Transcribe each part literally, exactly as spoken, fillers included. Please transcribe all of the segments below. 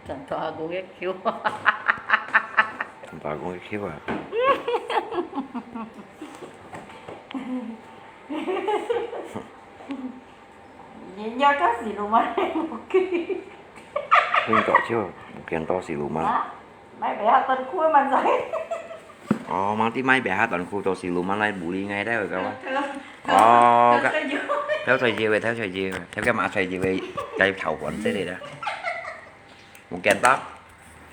長大阿公个Q。長大阿公个Q啊！你要到西魯滿个無去？你早就無見到西魯滿。啊？買白客短褲嘛在。哦，吂知買白客短褲到西魯滿來bully𠊎兜个哇。哦，偷，偷，偷吹牛。偷吹牛个，偷吹牛个，偷个馬吹牛个，該偷換之類个。 無見到。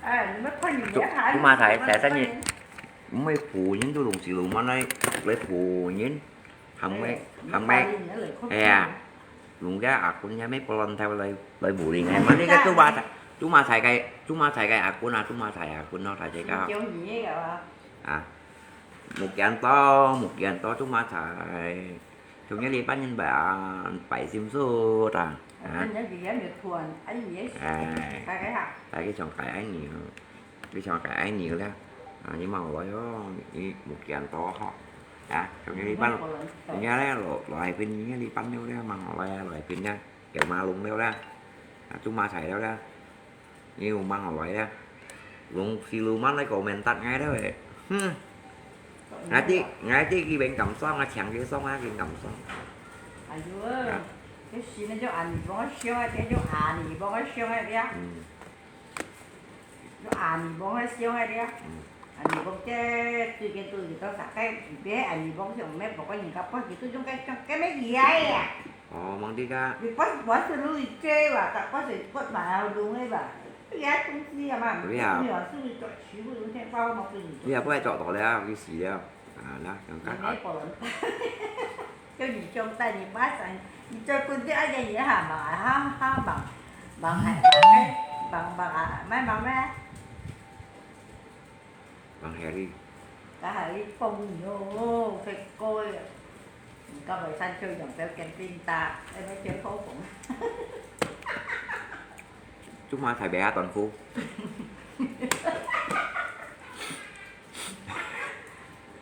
哎，你們看你們還，豬，豬嫲大，大生日，毋會婦人都弄死路嘛，來，來婦人，行咩，哎，行咩，你們，哎呀，弄个阿公也沒不亂頭來，來婦人，哎，嘛，那個豬嫲大，豬嫲大个，豬嫲大个阿公啊，豬嫲大阿公咯，大家搞。九二个啊。啊，無見到，無見到，豬嫲大。 Trong nhà đi bắt nhân bà, bà sim sút à. Hả? Anh nhớ gì em được thuần, anh nhớ. À. Cái, cái hả? Tại cái chồng cải anh nhiều. Cái chồng cải anh nhiều đó. À, nhưng mà nói đó, ý, một kiện to họ. Hả? Trong nhà đi bắt. Trong nhà đấy, loại, loại pin nhà đi bắt nhau đấy, mà họ loại, loại pin nha. Kiểu mà lùng đâu đó. À, chúng mà xài đâu đó. Ngiu mang hò lòi a. Lùng xì lù măn lai kô mèn tăt ngai đó vậy. Hm. Ngai tí, ngai tí kì beng tăm song a, chèng kì song a, kì tăm song. Ai yu, cái xì nó cho anh bông siêu ai, cái cho anh bông siêu ai đi. Hm. Cho anh bông siêu ai đi. Hm. Anh bông chứ, tùy cái tùy cái tao sạc cái, bé anh bông siêu mẹ bông cái nhìn cặp bông chỉ tùy trong cái, trong cái mấy gì ấy à. Ồ, mang đi ka. Vì bác, bác sĩ lui chê và cả bác sĩ quất mà ao đúng ấy bà. Cái gái công ty à mà, Vì hả? Người ở xứ cho chỉ vui thế bao mà kinh. Vì hả, bác chọn tỏ lẽ, cái gì lẽ. À, đó, trong các. Mấy cái. Cho nhìn trong tay nhìn bác sẵn, nhìn cho con tí ai vậy hả mà, ha, ha, bằng, bằng hả, bằng cái, bằng, bằng, à, mấy bằng mấy. Bằng hè đi. Cả hai đi phong nhiều, phải coi. Các bạn săn chơi dòng kéo kèn tin ta, em mới chơi phố cũng. Chúng mà thầy bé toàn khu.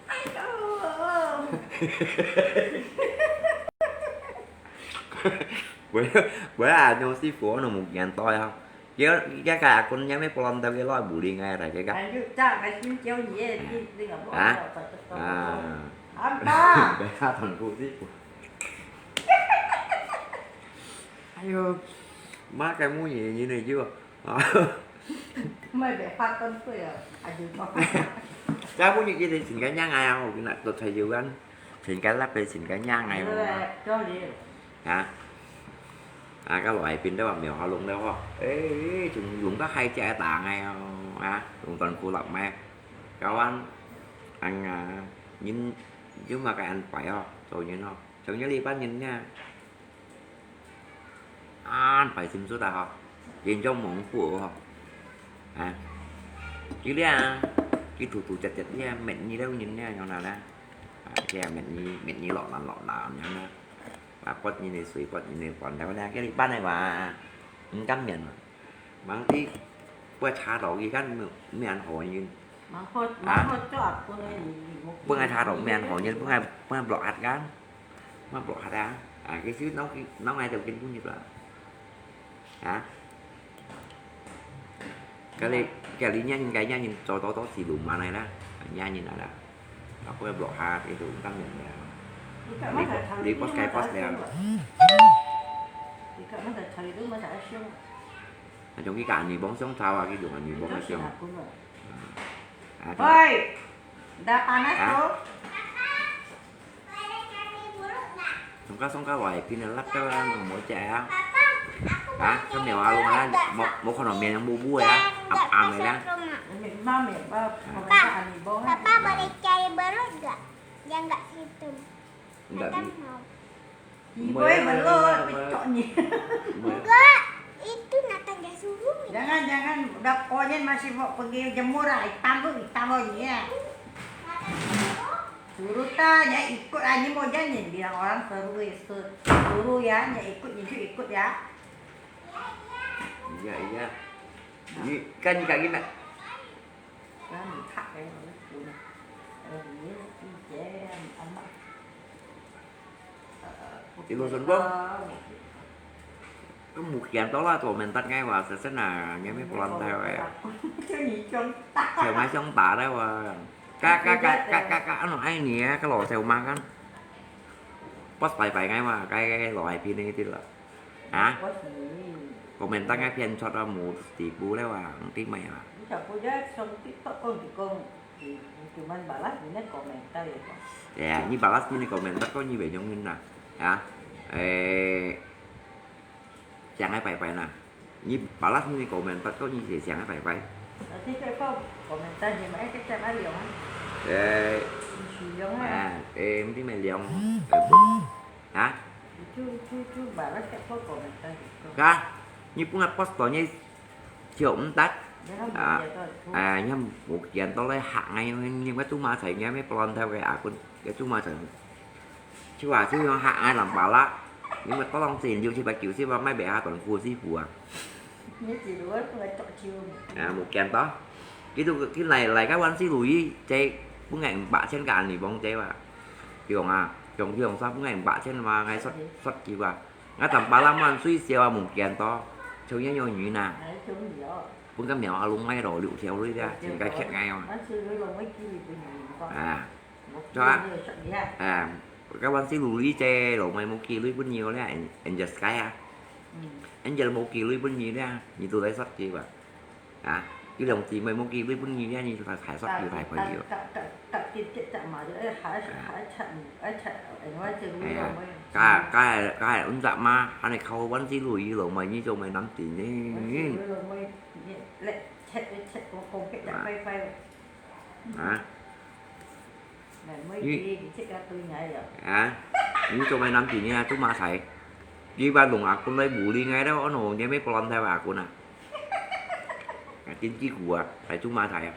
Ai, ô, ô. Bữa, bữa à, nó xí phố nó một ngàn tôi không? Kieu, kieu ka akun ya me pelon tau kieu lo buli ngai rai kieu ka. Lanjut, Cak, ka sim kieu ni, eh, ti, ti ngau. Hah? Apa? Beta tengku ti. Ayo. Makan mu ni, ni ni ju. Mai beta tengku ya. Ayo. Cak mu ni kita singkat yang ayang, nak tu sayuran. Singkat lah, singkat yang ayang. Hah? À, các loại pin đó mà mèo họ lùng đâu hả? Ê, chúng dùng các hai chạy tả ngày à, dùng toàn khu lập mẹ. Các bạn, anh, à, nhìn, nhưng mà cái anh phải hả? Rồi nhìn hả? Trong nhớ đi bắt nhìn nha. Anh phải sim sút à hả? Nhìn trong mong của hả? Hả? Chứ đi à, cái thủ thủ chặt chặt đi à, mệt như đâu nhìn nha, nhau nào đó. À, cái mệt như, mệt như lọ lăn lọ lăn nhau đó. Và quất như này suy quất như này còn đâu nè, cái đi bắt này mà. Không cắm miệng mà. Mang tí, quay thả đổ gì cắn miệng, miệng ăn hỏi như. Mang hốt, hả? Mang hốt cho ập con này, một bữa ngày thả đổ miệng ăn hỏi như, bữa ngày, bữa ngày block hạt cắn. Mà block hạt à. À, cái xíu nấu, nấu ngay đầu tiên cũng như là. Hả? Cái này, cái này nha, nhìn cái nha, nhìn cho to to xì lùm mà này đó. Nha, nhìn này đó. Nó có cái block hạt, cái tụi cũng cắm miệng này. Đi, đi post cái post này. Nói chung cái cả anh bông sống sao à, cái dùng anh bông sống. À, ôi, đã panas tuh. Sông cá, sông cá hoài, pin lắp cho ăn, không muốn chạy á. Hả? Cái mèo alo mà, một, một con miệng bu bu á, ậm ậm này đó. Mẹ, má mẹ, ba, Papa, Papa boleh cari belut gak? Yang gak situ. Enggak. Ada mau. Ibu belut, pecoknya. Enggak, itu Nathan dia suruh. Jangan, jangan, udah konyen masih mau pergi jemur ah, hitam tuh, hitam tuh ya. Suruh ta, ya ikut aja mau jangan bilang orang suruh, suruh ya, ya ikut, ikut, ikut ya. Iya, iya. Ini kan kaki nak. Kan thak cái nó cũng. Ờ, ini, ini, amat. Di Lusun Bông. Mukhian to lah comment-a ngai wa, sesen ah, ngai mi pulang thai wa. 就你凶大。 Siau ngai siang ta thai wa. Ka, ka, ka, ka, ka, ka, ano ai ni ah, ka lo siau ma kan. Post pai pai ngai wa, kai, kai, kai lo ai pin ni ti lo. Ha? 我是你。 Comment-a ngai phian chot wa, mu ti pu le wa, ang ti mai wa. 你小姑家从TikTok讲就讲，你，你就蛮balas你那comment-a也讲。 Ya, ni balas ni comment-a ko ni be yong hin na. Ya. Eh, siang ai pai pai na. Ni balas ni comment-a ko ni siang ai pai pai. 啊，这个讲comment-a你们爱在干嘛用啊？ Eh, 你使用啊？ Ah, eh, mesti mai liang. Eh, bu-, ha? 你就，就，就balas个讲comment-a你讲。 Ka, ni pun post to ni siau mtat. 你看 Ah, 没接到。 Ah, ni mukhian to le hak ngai, ni wa tu ma sai, ni mi pulang thai wa akun, ni tu ma sai. Chua, chua yang hak ngai lam pala. Ni wa to long sin, yu chi ba kiu si wa mai be ha ton khu si fu ah. 你只不过不会做球。 Ah, mukhian to. Kitu, ki lai, lai ka wan si lui, che, pun ngai ba chen ka ni bong che wa. Kiong ah, kiong, kiong sa pun ngai ba chen wa, ngai sot, sot ki wa. Ngai tam pala man sui siau ah mukhian to. Chau yang yong ni na. 哎，球迷哦。 Pun ka miao a lung ngai lo, liu thiau lui dia, chin ka khiat ngai wa. 那是有龙会给你不你用过。 Ah. 我给你有说你看。 Ah, ka wan si lui che, lo mai mu ki lui pun ni le, en, en just kai ah. 嗯。 En just mu ki lui pun ni le, ni tu lai sot ki wa. Ah, ki long ti mai mu ki lui pun ni le, ni tu thai sot ki thai pai yo. 到，到，到，到，到，到，到嘛就，哎，还，还差，还差，哎，我这个 Ai ya, 龙会。 ka, ka, ka, un tak ma, ane kau wan si lui lo mai ni jo mai nam ti ni. 我这个龙会，你来，切，切，我讲给他拜拜。 Ha? 那没你，你这个对来了。 Ha? Ni jo mai nam ti ni, tu ma sai. Di ba lung akun lai bully ngai da, ono, ni mi pulang thai wa akun ah. Tin ki ku ah, sai tu ma sai ah.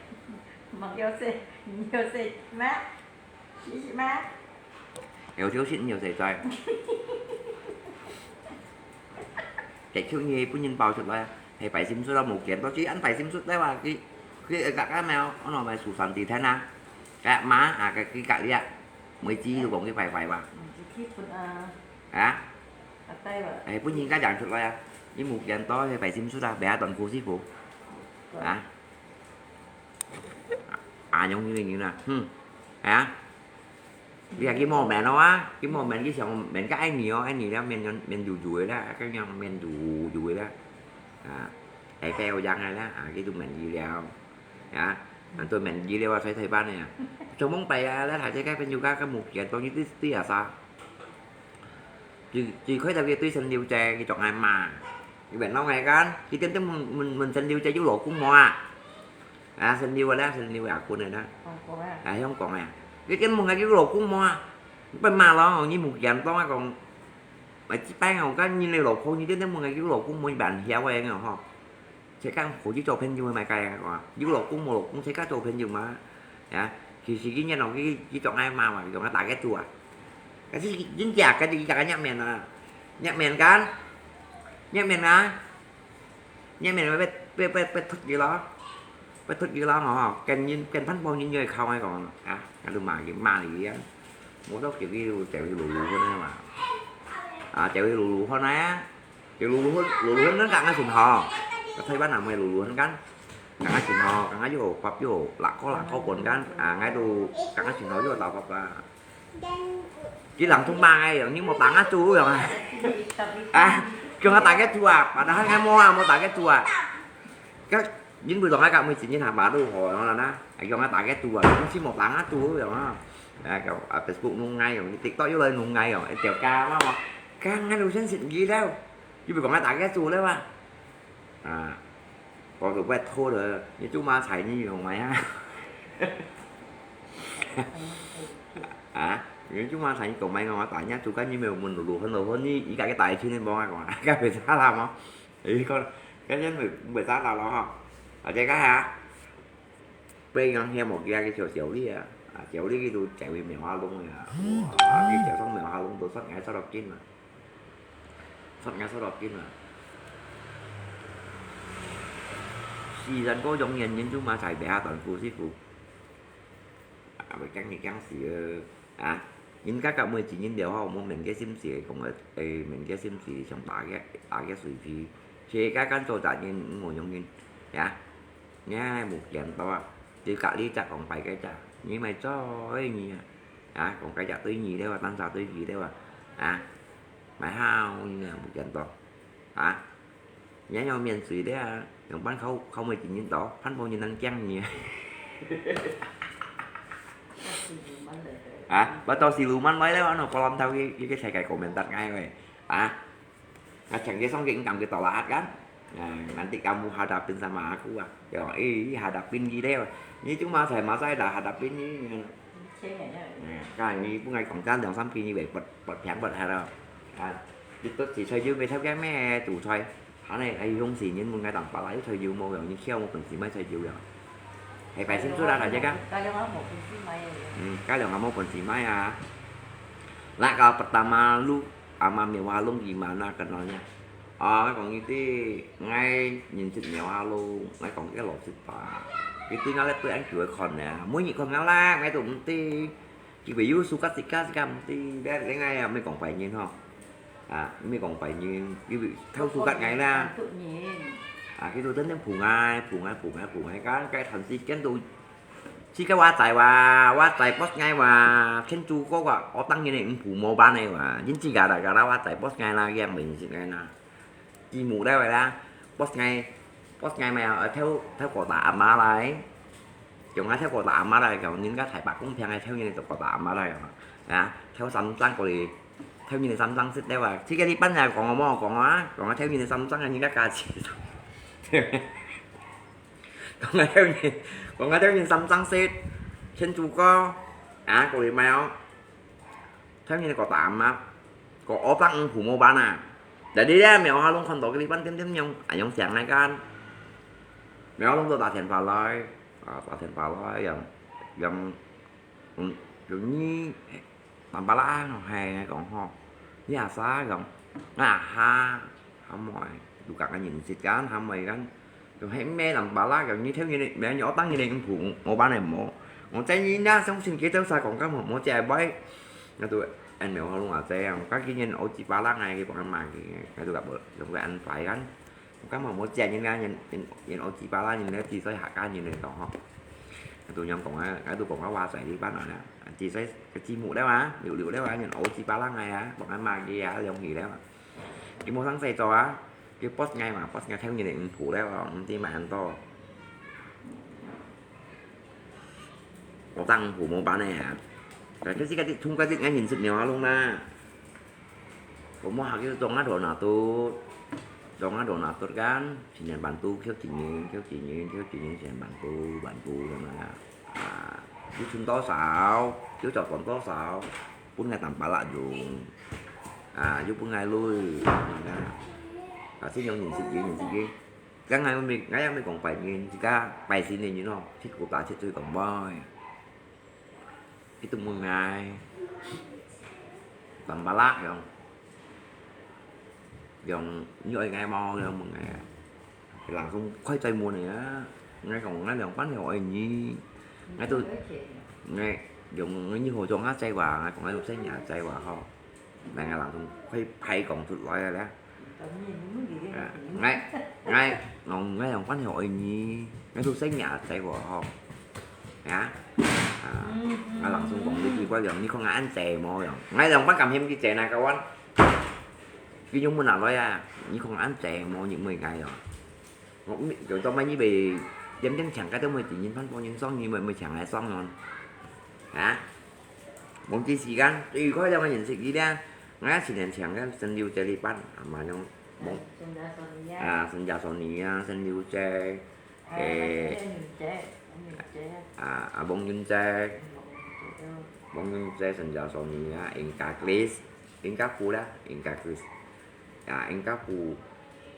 没有事，你有事吗？你是吗？ 有消息，有谁在？ Cái kiểu như pun nyin bao sut lai, hay pai sim sut lah, mukhian to chi ăn pai sim sut lai wa, ki, ki, ka, ka mèo, ano mai su san ti then ah. Ka ma, ah, ka, ki, ka lia, mới chi lu kong ki pai pai wa. 嗯，就去村啊。 Ha? 啊，对了。 Hay pun nyin ka yang sut lai ah, ni mukhian to, hay pai sim sut ah, be ha ton khu si fu. 对。 Ha? Ah, yong ni ni na, hmm. Ha? Lia ki mo men lo ah, ki mo men ki siang men ka ai ni oh, ai ni le men, men yu yu le, ka yang men yu yu le. Ah, ai pe yang le, ah, ki tu men ki liao. Ya, an tu men ki liao wa sai thai ban ne. Chong mong pai ah, le thai che ka pen yu ka ka mukhian to ni ti ti ah sa. Chỉ, chỉ khơi đầu kia tui sân liu che, cái chọn ai mà. Cái bạn nói ngày kan, cái tên tên mình, mình, mình sân liu che, chú lỗ cũng mua à. À, sân liu à, sân liu à, cô này đó. Không có à. À, không có à. Cái tên mình ngày chú lỗ cũng mua à. Bạn mà lo, như một gian to còn, mà chỉ bán không có, như này lỗ khô, như tên tên mình ngày chú lỗ cũng mua, bạn hiểu vậy nghe không? 自家好似做朋友个，買个个，有老公無老公，自家做朋友嘛。啊，其實佢日頭佢佢做愛嘛嘛，佢講佢打个賭啊。可是真假，佢佢講个入面啊，入面kan，入面啊，入面會會會會會突佢咯，會突佢咯，吼，跟人跟番邦人就靠愛講啊，啊，佢就罵佢罵佢啊，無到叫佢就叫佢魯魯个嘛，啊，叫佢魯魯个啊。 Cái lù lù hơn, lù lù hơn nó cắn cái sừng hò. Cái Thái Văn làm cái lù lù hơn cắn. Cắn cái sừng hò, cắn cái vô, bắp vô, lạc có, lạc có cuốn cắn. À, ngay tù, cắn cái sừng hò vô tàu bắp là. Chỉ làm thùng ba ngày rồi, nhưng mà tặng á chú rồi. À, kêu nó tặng cái chú à, mà đã hai ngày mua à, mua tặng cái chú à. Các những buổi tối các mình chỉ nhìn hàng bá đồ hò nó là na. Kêu nó tặng cái chú à, nó chỉ một tặng á chú rồi. À, cái, à, Facebook nó ngay rồi, TikTok vô lên nó ngay rồi, tiểu ca mà. Cắn ngay lù xanh xịn gì đâu. Chứ bị còn ngay tặng cái chú đấy mà. À, có cái quẹt thô rồi, như chú ma xài như hồng mày ha. À, như chú ma xài như cậu mày ngon tải nhá, chú cái như mèo mình lù hơn lù hơn như ý cả cái tài chứ nên bóng ai còn cái về xa làm không? Ý con, cái nhân mình về xa làm nó không? Ở đây cái hả? Bây giờ nghe một cái cái chiều chiều đi à. À, chiều đi cái tụ chiều đi mèo hoa lông à. Wow, cái chiều xong mèo hoa lông tụ sót ngay sau đó kín mà. Sót ngay sau đó kín mà. Xì dần có giống nhân nhân chú ma xài bé toàn phu xí phu. À, bởi căng thì căng xì ơ. À. 人家甲妹子人了吼，無明个心思講个，誒，明个心思想打个，打个水皮，自家間做責任，無用人，呀，你無見到啊，就隔離隻講白个隻，你咪做你啊，啊，講白隻對你了啊，單隻對你了啊，啊，買好你啊，無見到，啊。 你愛有面子个啊，樣般靠，靠妹子人到，盼望人能驚你啊。啊，不到siluman來了，ano，波浪頭个，个世界komentar ngai喂，啊，啊，像个上个應該个到哪間？啊，nanti kamu hadapin sama aku啊，有，誒，hadapin佢了，你就馬賽馬賽啦，hadapin佢。 嗯，看你本來講真兩三句，你會發，發病發下咯。啊，你都係吹牛，未偷驚咩？做菜，下呢，哎，用時人問𠊎當白啦，你吹牛無用，你竅無本事買吹牛呀。係擺先出啦，大家講。家兩下無本事買个。嗯，家兩下無本事買啊。那個pertama lu ama Mewah Lung gimana kenalnya？ 啊，𠊎講你知，𠊎認識Mewah Lung，𠊎講个老實話，佢對𠊎來對恁久个看呢，每日看𠊎啦，𠊎都毋知，佢會有suka自家自家毋知，你你𠊎也毋係講壞人吼，啊，毋係講壞人，佢會偷suka𠊎啦，啊，佢都真正扶𠊎，扶𠊎，扶𠊎，扶𠊎，該該長時間都 自家話齋話，話齋boss𠊎話，天主哥話，我當然係毋扶無辦个話，因自家啦，家啦話齋boss𠊎啦，也毋認識𠊎啦。字幕了啦，boss𠊎，boss𠊎咪啊，偷偷過打阿媽來，用啊偷過打阿媽來，講人家太白公平个，偷人就過打阿媽來啊，啊，偷三張過來，偷人三張食了啊，自家呢班人講我無講啊，講啊偷人三張啊，人家價錢。 講𠊎兜人，講𠊎兜人三張食，天主哥，啊，過來買哦。聽人講打阿媽，講我當毋扶無辦啊。Jadi咧，Mewah Lung看到个地方點點樣，啊，用想來看。Mewah Lung都打電話來，啊，打電話來，用，用，嗯，用你，Tampalak啊，係，講吼，你阿啥講，啊哈，喊我，都講个認識間，喊我間，就係咩Tampalak，講你聽人，咩你我當人毋扶，我班人無，我真人家相信佢兜啥講，根本無借位，那都，俺Mewah Lung啊，這樣，我今年我幾百人啊，佢幫佢買个，那都講無，用个安排間。 Kan mau mô chia nyin kan, nyin, nyin ô chi pa la, nyin le chi soi ha kan nyin le tong ho. Tu nyong kong a, a tu kong a wa sai li pan a na. Chi soi ke chi mu le wa, liu liu le wa, nyin ô chi pa la ngai a, bang a ma ki a, liong hi le wa. Ki mo sang sai cho a, ki post ngai ma, post ngai theo nyin le ung pu le wa, ung ti ma an to. Ô tăng ung pu mo pa ne a. Ka si ka ti thung ka ti ngai nyin sik nyo a lung na. Ko mo hak yu dong a do na tut. Dong a do na tut kan, sinian bantu, khiêu chỉ nhìn, khiêu chỉ nhìn, khiêu chỉ nhìn, sinian bantu, bantu, dong a. À, yu chun to sao, yu chọn còn to sao, pun ngai tầm pa la dùng. À, yu pun ngai lui, dong a. À, xin nhong nhìn sik yu, nhìn sik yu. Kan ngai mi, ngai yang mi kong pai nhìn, si ka pai sin ni, you know, sit ko ta sit tui kong boy. Itu mui ngai. Tang balak yong. Yong, nyu ai ngai mo yong mui ngai. Langsung khoi chai mu ni a. Ngai kong ngai yong pan yong ai ni. Ngai tu, ngai yong ngai ni ho yong a chai wa, ngai kong ngai yong sai nya chai wa ho. Ngai ngai langsung khoi pai kong tut loi a le. Ngai, ngai, ngai, ngai yong pan heo oi ni, ngai tu sai nya sai wo ho. Ya. À, ngai langsung kong li ki kwa yong ni kong ngai an chai mo yong. Ngai yong pan kam him ki chai na ka wan. Ki yong mun a loi a, ni kong an chai mo ni mui ngai yong. Yong to mai ni bei, yem yem chang ka to mui ti yin pan po yin song ni mui mui chang ai song non. Ya. Mong chi si kan, yu koi yong ngai yin sik li le. Ngai si nen chang kan, sen liu chai li pan, a ma yong mong. À, sen ja so ni a, sen liu chai. Ê, à, à, bông yun chai. Bông yun chai, sen ja so ni a, ing ka klis. Ing ka ku la, ing ka klis. À, ing ka ku,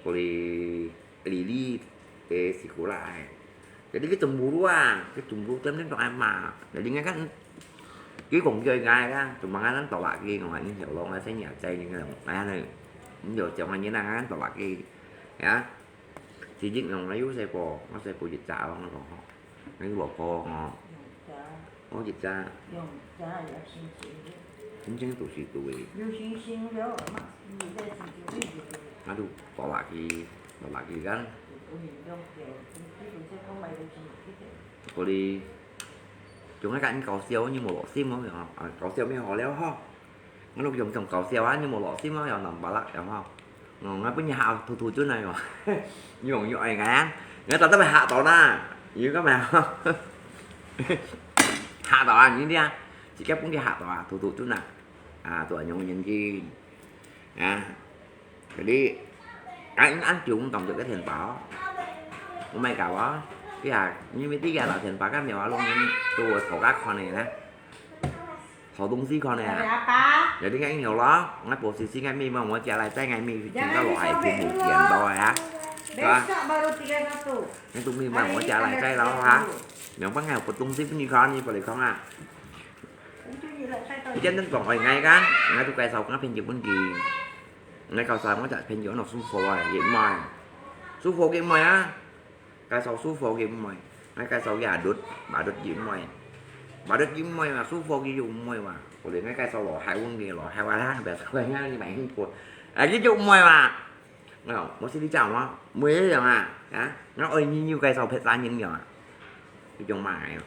ko li, li li, ê, si ku la ai. Jadi ki tumbu lu a, ki tumbu tem tem tong ai ma. Jadi ngai kan, ki kong ki ngai kan, tumang ngai kan tolak ki, ngai ni hiểu lo ngai sai nya chai ni ngai, ngai ni, ni hiểu chong ngai ni ngai kan tolak ki. Ya. Chỉ dịch lòng ngai yu sai po, ngai sai po dịch cha lo ngai po ho. Ngai yu lo po ngo. Ngo dịch cha. Yong cha ya xin chỉ. 真正都是對个。有信心了，嘛，你在自己位置。那就倒落去，倒落去看。有有有有，基本上講買東西有一点。嗰啲，總係講搞笑，你無落心咯，啊，搞笑咩好了吼。我都用種搞笑啊，你無落心咯，又難巴拉，然後，嗯，我本日下吐吐真來喲，你用用愛个啊，你到底會嚇到啦，你幹嘛？嚇到啊，你聽，自己本日嚇到啊，吐吐真啊，啊，做用眼睛，啊。 Jadi，啊，恁久毋當著个電話哦，毋係搞哦，這下因為這下老電話个苗啊，攏人都會坐下看个呢，坐東西看个啊。阿爸，有啲个應有咯，𠊎無事事，𠊎咪問我家來，在𠊎咪聽到落海聽無見到个啊，係吧？ Besok baru tiga satu。你都咪問我家來，在咯哈，兩百個東西分你看，你過來看啊。真正講愛𠊎講，𠊎都介紹𠊎朋友分佢。 𠊎介紹𠊎隻朋友安到蘇和啊，佢妹。蘇和佢妹啊，介紹蘇和佢妹。𠊎介紹佢阿律，阿律佢妹。阿律佢妹嘛，蘇和佢又妹嘛。後來𠊎介紹羅海文佢，羅海文啊，別說𠊎你買幸福。啊，佢就妹嘛。哦，我是你講嘛，妹一樣啊，啊，𠊎愛你又介紹別儕人樣啊，佢就買啊。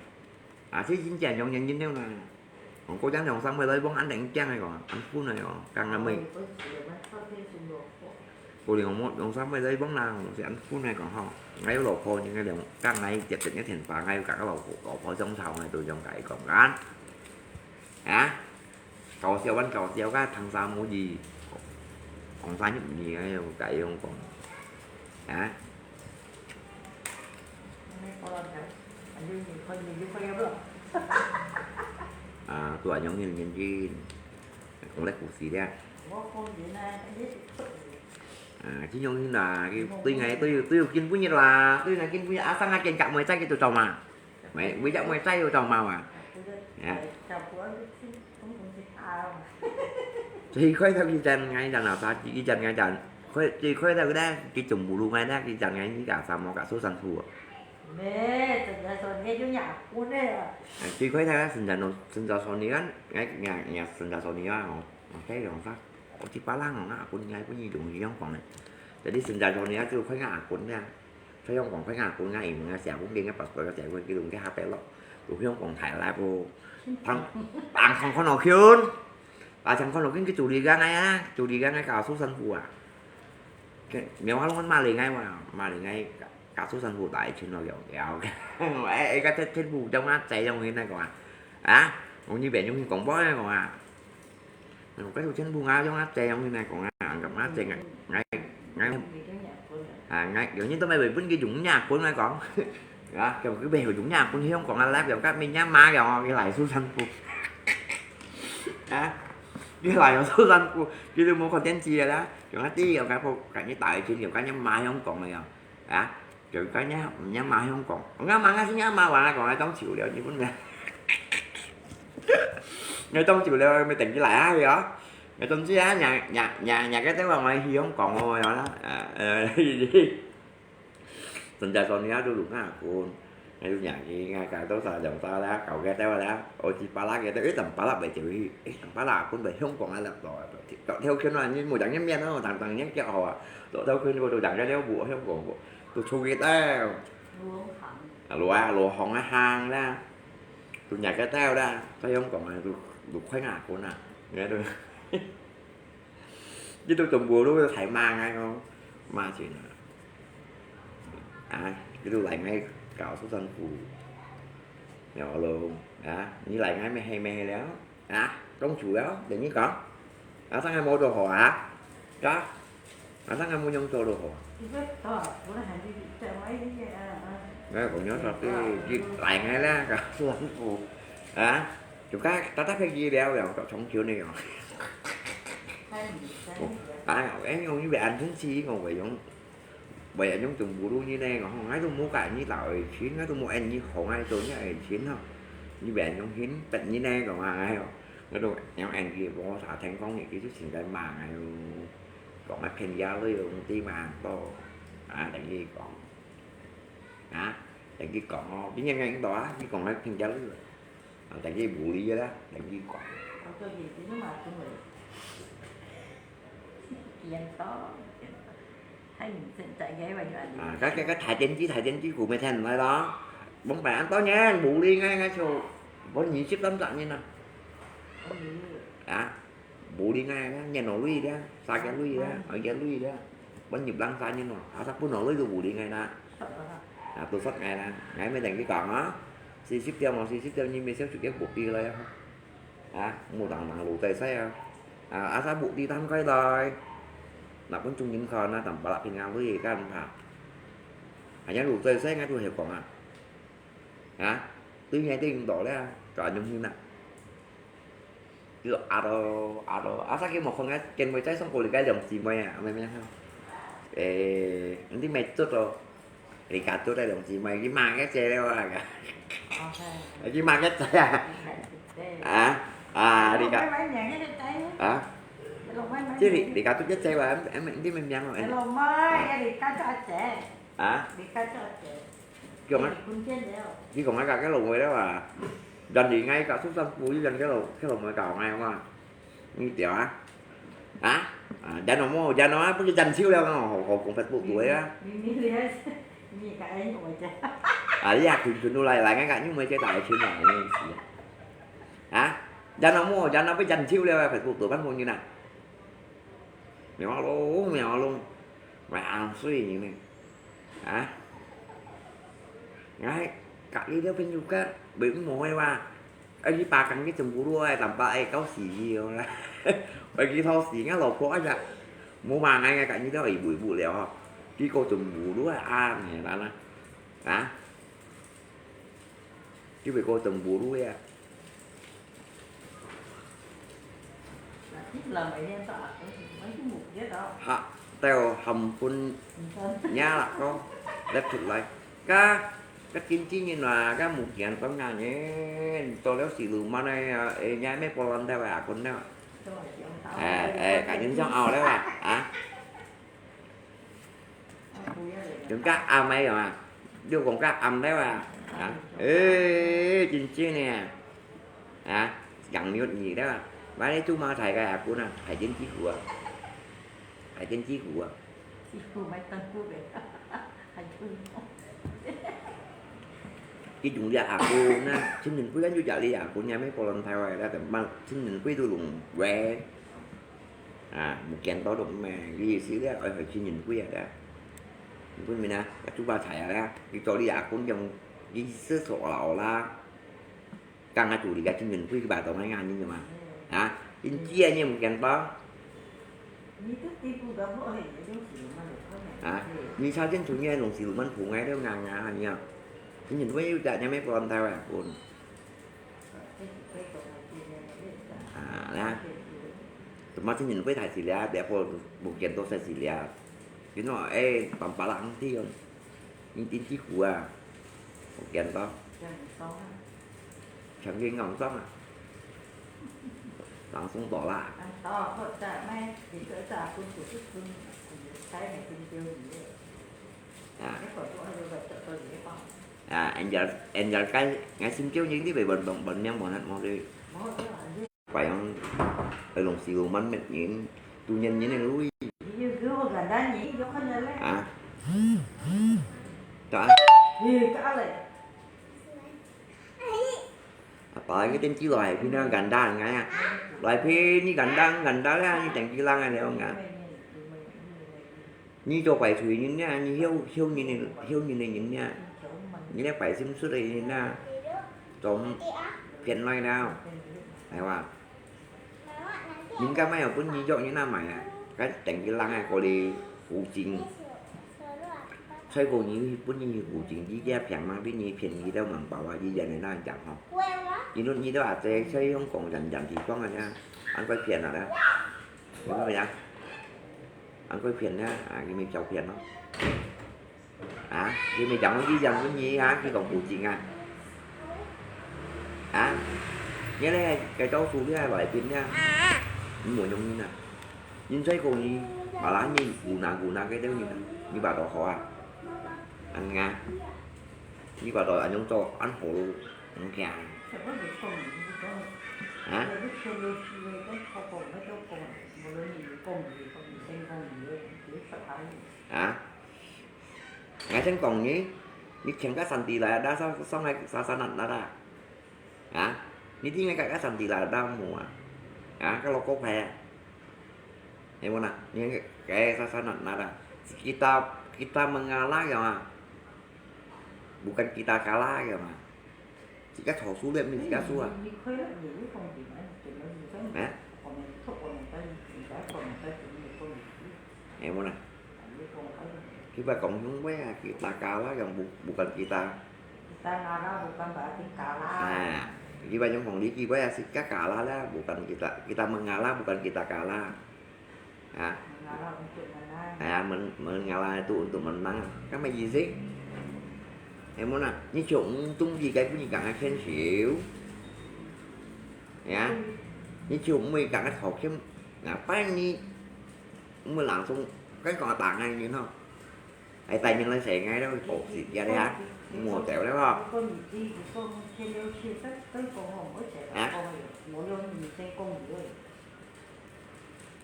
啊，這真正用眼睛了啦。講過將兩三個來幫俺等講个講，恁分个哦，講个咩？可能我兩三個來幫啦，係恁分个講吼。𠊎有老婆，應該兩，講𠊎接等个電話，𠊎有講个老婆，老婆相吵，𠊎都用佢講啊。啊？ 搞笑還搞笑，該聽啥無意，講啥又毋意，哎喲，該樣講，啊？啊，都恁樣認認真，講來故事咧。啊，這樣認啊，佢對𠊎都有，都有見本日啦，對𠊎見本日，啊，生下見甲妹仔，佢都做嘛。 喂，為隻妹仔有當mau啊？啊。最開頭佢真，𠊎真老實，佢真，𠊎真，開，最開頭咧，佢做母乳𠊎咧，佢真，𠊎你家啥毛家受辛苦啊。咩，真正說你就nhà quán咧啊。最開頭啊，生產咯，生產說你看，𠊎，𠊎，𠊎生產說你啊，哦，哦，該樣啥，哦，這把人哦，啊，本來本來容易樣講咧，jadi生產說你啊，就開个啊，本來啊。 所以講，開啊，本來因為啊，社會个，个passport个社會，佢用个下白咯，有香港大拉布，當，當看看落去，啊，當看落去，佢處理个𠊎啊，處理个𠊎搞受辛苦啊。苗啊，攏罵你𠊎嘛，罵你𠊎搞受辛苦大錢咯，有，有。哎，哎，个，這，這不叫罵，再用个那個啊，啊，我你別用去廣播那個啊。 該就全部啊，用啊，這樣來講啊，咁啊，這樣，𠊎，𠊎，啊，𠊎，有人都買買分佢用nhà quán來講，啊，咁佢買用nhà quán香港啊，來，又甲乜樣嘛，又佢來受辛苦，啊，佢來又受辛苦，佢都無看電視个啦，用啊，啲又甲，甲你大錢，又甲你罵香港个樣，啊。 就講人，人罵香港，𠊎罵𠊎先，𠊎罵完𠊎講𠊎當久了，你分咩？𠊎當久了，𠊎等佢來啊，係哦。𠊎總之啊，若，若，若，若个地方𠊎去香港哦，係啦。啊，呃，真正說你啊，都錄啊，講，𠊎都若去，𠊎搞到啥用啥啦，搞个地方啦，我去巴拉个，誒，等巴拉袂就去，誒，等巴拉分袂香港啊，落落，跳跳圈啊，你無人面面哦，當當人叫好啊，落跳圈我都人家了無香港个。 都出去兜。啊，路啊，路行啊行啦，都若个兜啦，再用講啊，都，都開牙根啊，你看都，你都全部都係罵𠊎哦，罵盡啊。啊，你都來𠊎搞出辛苦，了咯，啊，你來𠊎咩係咩係了。 啊，當久了，等你講。啊，上海無做好啊？啊，啊，上海無用做都好啊？你講你講說，你，你來𠊎啦，搞辛苦。啊，就該，打打飛機了了，到長久呢哦。啊，哎，用一百安全期，我會用。 Baya nyong tumbulo ni ne, ngahong ngai to mo ka ni tao e chin, ngai to mo en ni ho ngai to ni e chin ho. Ni ben nyong hin pet ni ne, kong ngai ho. Ngai to nyong en ki bo sa theng kong ni ki su sin kai ma ngai ho. Kong ngai phen ya lo yo ti ma to. A, teng ki kong. A, teng ki kong ho. Bi nyen ngai to a, ki kong ngai phen ya lo. A, teng ki bu li ya la, teng ki kong. 啊，該，該，該大電視，大電視，佢乜聽毋來咯？往擺恁多年，無理𠊎，𠊎就，無二十三十年啊。啊，無理𠊎，𠊎年老鐳了，三十鐳了，二十鐳了，無入零三年咯，啊，十分老鐳都無理𠊎啦。啊，都煞𠊎啦，𠊎乜同佢講啊，四十點哦，四十點你乜先出去補地來啊。 啊，無當當老細細啊。啊，asal bukti攤開來。Nak分眾人看啊，tanpa平安鐳，kan怕。Hanya老細細，𠊎都係講啊。啊，對面對毋到了，就恁樣形啊。就啊咯，啊咯，asal佢無看𠊎，見會再送過來个兩姊妹啊，明明哈。誒，你咪做到。 你家做得兩姊妹，佢罵个姐了啊？哦，係。佢罵个姐啊？係，係。啊？啊，你家，老妹，買名个姐。啊？老妹，買名。這你，你家做个姐哇？誒，誒，你名名哦，誒。老妹，你家做阿姐。啊？你家做阿姐。佢講啊，你分錢了。佢講啊，家个老妹了啊？人哋愛家做丈夫，人个老，个老妹搞愛嘛？ 你對啊？啊？啊，jangan ngomong，jangan啊，不是jangan手了，哦，好，好，講Facebook對啊。你，你，你，你，你，你，啊，你也群群都來，來，看看，你們這打群啊，你們是啊？啊，jangan ngomong，jangan啊，不是jangan手了，Facebook對，看風景啊。苗咯，苗咯，買紅水呢。 啊，𠊎隔離了朋友个，袂無个哇。愛去巴江个全部都愛，tanpa愛到死去哦啦。愛去到死，𠊎老婆哎呀，無罵𠊎，𠊎隔離了，佢袂無了吼。結果全部都愛啊，你看啦，啊，佢袂過全部都啊。 客到含分nya啦，講，擸出來。該，該經紀人啊，該目前講啊，你做了siluman个啊，誒，你還沒波浪到啊，阿坤了。誒，誒，該人想拗了啊，啊？ 用較暗个用啊，你講較暗了啊，啊，誒，真正呢，啊，羊肉耳了啊，買來做麼个个阿公啊，海鮮雞骨啊，海鮮雞骨啊。雞骨買當久个，還久。佢用這阿公啊，情人節就食這阿公，也沒波浪台灣，那怎麼情人節都用喂。 啊，目前到都毋係，佢意思咧，愛去情人節啊咧。情人節啊，愛煮把菜啊咧，佢做你阿公用，佢意思所啦啦。剛剛煮你个情人節去把東西ăn你嘛？啊，因為你目前到。啊，你超前出現東西，我們不愛了，硬硬啊，你啊。情人節又在那邊不安排啊，不。 啊，啦。Cuma情人節大事了，別个無見到大事了。You know，誒，當巴冷天哦，你天氣苦啊，無見到。像你講啊。像你講啊。冷爽到啦。啊，到，好，再買，你這再分手就分，分手，才來分手你。啊。你看我還有個這個月光。 啊，enjoy，enjoy該，該心焦人你會問問問名問問佢。Phải không？Phải用siluman乜人，tu nhân nhân lui. Hả? Đó. Apa cái tên chi loại phi na ganda ngay à? Loại phi ni ganda ganda lah ni tên chi lang ai leo ngay. Nyi cho quái thủy nhân nha, nyi hiếu, hiếu nhân, hiếu nhân nhân nha. Nyi lẽ quái sim sút nhân nha. Chôm phiền nói nào. Hay wa. Nhân cái mai ở pun nyi cho nhân na mai à. Cái tên cái lăng ai có đi hủ chính. Sai cô nyi pun nyi hủ chính đi kia phiền mang đi nyi phiền nyi đâu mang bảo à đi dần này na chẳng hả. Nyi lúc nyi đâu à, thế sai không còn dần dần thì con à nha. Ăn quái phiền à đó. Đúng rồi nha. Ăn quái phiền nha, à, cái mình cháu phiền nó. À, cái mình cháu nó đi dần với nhí hả, cái còn củ chính à. À, nhớ đây, cái cháu su thứ hai loại phiền nha. Không muốn nhung như nào. Nhưng thấy cô nhí, mà lá nhí, củ nào, củ nào cái đéo như nào. Như bà đó khó à. Ăn ngà. Như bà đó ăn nhung cho, ăn khổ luôn. Ăn kìa. 啊？你全部去个，都靠講，那都講，無論你講你，講你先講你个，你出來。啊？𠊎先講你，你全个Santi來，那上上來沙沙那那啦。啊？你聽个个Santi來，那無啊？啊？个老古牌啊？你問啊？你个沙沙那那啦？Kita kita mengalah ya, bukan kita kalah ya. 自家頭輸了，毋係自家輸啊。你你快樂，你你講點啊？點啊？你講，啊？我們錯，我們在，你在，我們在，你講你。哎，我呢？你講，哎。Kita講兄妹啊，kita kalah yang bu-, bukan kita. Kita ngalah bukan berarti kalah. Nah, kita yang kong liki, kita kalah lah, bukan kita, kita mengalah, bukan kita kalah. Ha? Mengalah untuk menang. Ha, men-, mengalah itu untuk menang. Kan 麼个意思？係無啦？你就毋中意該分你講个牽手。Ya，你就毋會講个頭牽，那拜你，毋會人送，該講打𠊎人吼。哎，帶人來洗𠊎了，學習一下，莫走了吼。如果你第一个說牽了手，再，再講吼，我才講，我有女生講你。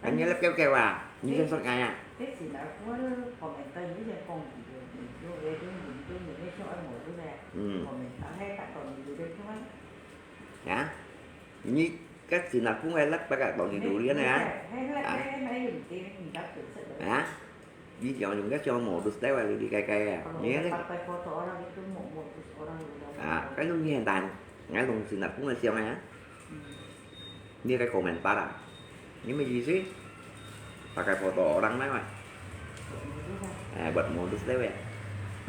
啊，你來表表啊，你先說𠊎啊。這是哪个comment，你先講一个，你就，你就，你就，你就想愛問个咧。嗯。Comment，啊，該大家你就聽啊。啊？你該是哪个來，大家當然有理个啊？啊？你想用該種modus來話，你該个啊？你該个，pakai foto orang itu mo-，modus orang udah. 啊，該種你現代，𠊎用是哪个想个啊？ 你該comment啊？你麼个意思？Pakai foto orang來嘛？哎，buat modus lewat.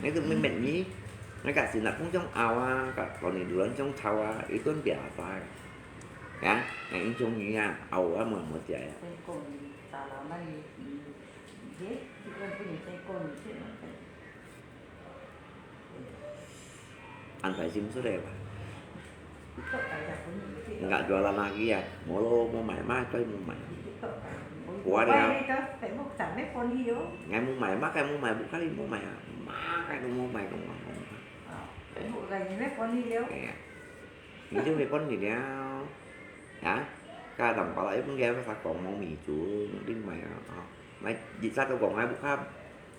Itu memang ni. Ngai ka sinak pun jong awa, ka koni dulan jong cawa, itu biasa. Ya, ngai ini jong ni ya, awa mo mo jia ya. An phải sim sudah ya, Pak? Enggak jualan lagi ya? Molo mau mai mah, kau mau mai. Kuat ya. Ngai mau mai mah, kau mau mai, bukan mau mai ya. Mah, kau mau mai, kau mau mai. Iya. Itu mai pon ni dia. Ya. Kau tang pala, ya, pun dia pasal kau mau mi tu, mungkin mai ya. Mai, di sa tu kau ngai bukan.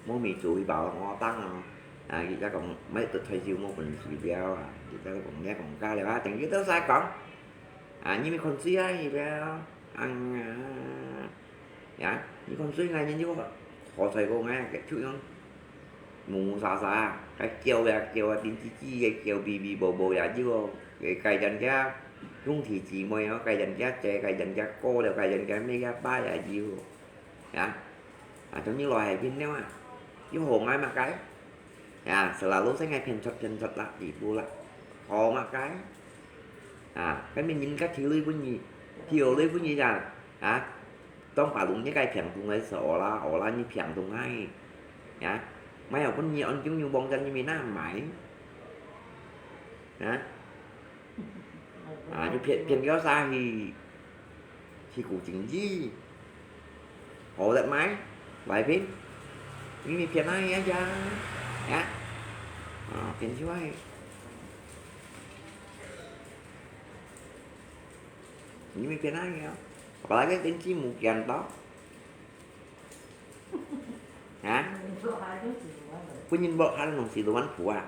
Mô mì-chù yî pau ngô tang â. À, yî-chá kông mâi tut thoi siu mô kùn sui biao â. Yî-chá kông yê kông ká liao â, teng yî têu sai kông. À, nyi mi khon sui â yî biao. Ang â. Yà, nyi khon sui ngai nyi yî hô thoi kông â, kẹt chut yong. Mù mù sà sà, cái kiêu yà kiêu, tin chi chi yê kiêu bì bì bồ bồ yà yî hô. Cái cái dân kia,兄弟姊妹â, cái dân kia, che cái dân kia, cô liao cái dân kia, mê kia, ba yà yî hô. Yà. À, trong những loại hình phim nêu à. Yû hổ ngai mắc cái. Yà, selalu sẽ ngai phiền chật phiền chật lạ, tỷ bu lạ. Hổ mắc cái. À, cái mình nhìn cái thiếu lý của nhị, thiếu lý của nhị yà. À, trong bà lùng những cái phiền thùng ấy sợ ôla, ôla như phiền thùng hay. Yà. Mấy hổ con nhị ăn chúng như bông chân như mình nà mãi. Yà. À, yû phiên, phiên kéo xa thì, thì cú chính gì? Hổ lật mái, vài phiên. Ini phiên ai ya ya. Ya. À, phiên chú ai. Ini phiên ai ya. Apalagi phiên chi mù kian to. Hả? Pun nhìn bộ hal nông sĩ đồ ăn phù à.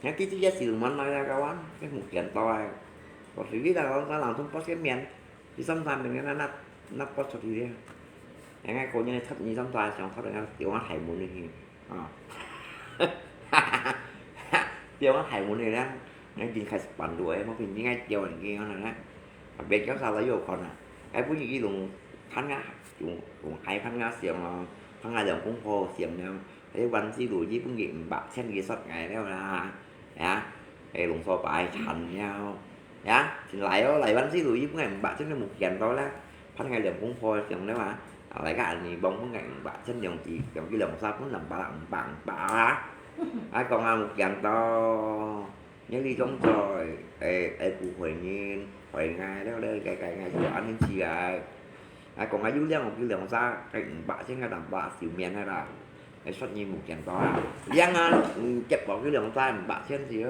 Ngai ki tu ya siluman mai ya kawan, cái mục kiện to ai. Có sự lý là nó làm thông post cái miền. Thì xâm phạm mình nó nắp, nắp post cho thì đi. Ngai cô như này thấp như xâm phạm, xong thấp là tiểu ngắt thải mù đi. Ờ. Tiểu ngắt thải mù đi đó. Ngai chính khai bản đồ ấy, mà mình như ngai tiểu ảnh kia nó nè. Bên kéo xa lấy vô con à. Cái bún như cái lùng khán ngã, cũng, cũng hay khán ngã xiềng mà, khán ngã dòng cũng hồ xiềng nhau. Thế văn si đủ chứ cũng gì bạc sen gì sót ngày đó là, hả? Cái lùng so bài chắn nhau. Hả? Thì lại đó, lại văn si đủ chứ cũng ngày bạc sen cái một kèn đó là, phát ngày dòng cũng hồ xiềng đó mà. Lại cả anh bông cũng ngày bạc sen dòng chỉ, dòng cái lòng sao cũng làm bạc, bạc, bạc. Ai còn ăn một kèn đó. Nhớ đi chống chọi, ê, ê, cú khỏi nhìn, khỏi ngai đó, đây, cái, cái ngai chịu ăn nên chi ai. Ai, còn ngai dữ liang, cái liang xa, cái bạ trên cái đằng bạ, xỉu miền hay là, cái xuất nhìn một kèn to à. Liang à, ừ, chụp vào cái liang xa, bạ trên gì đó.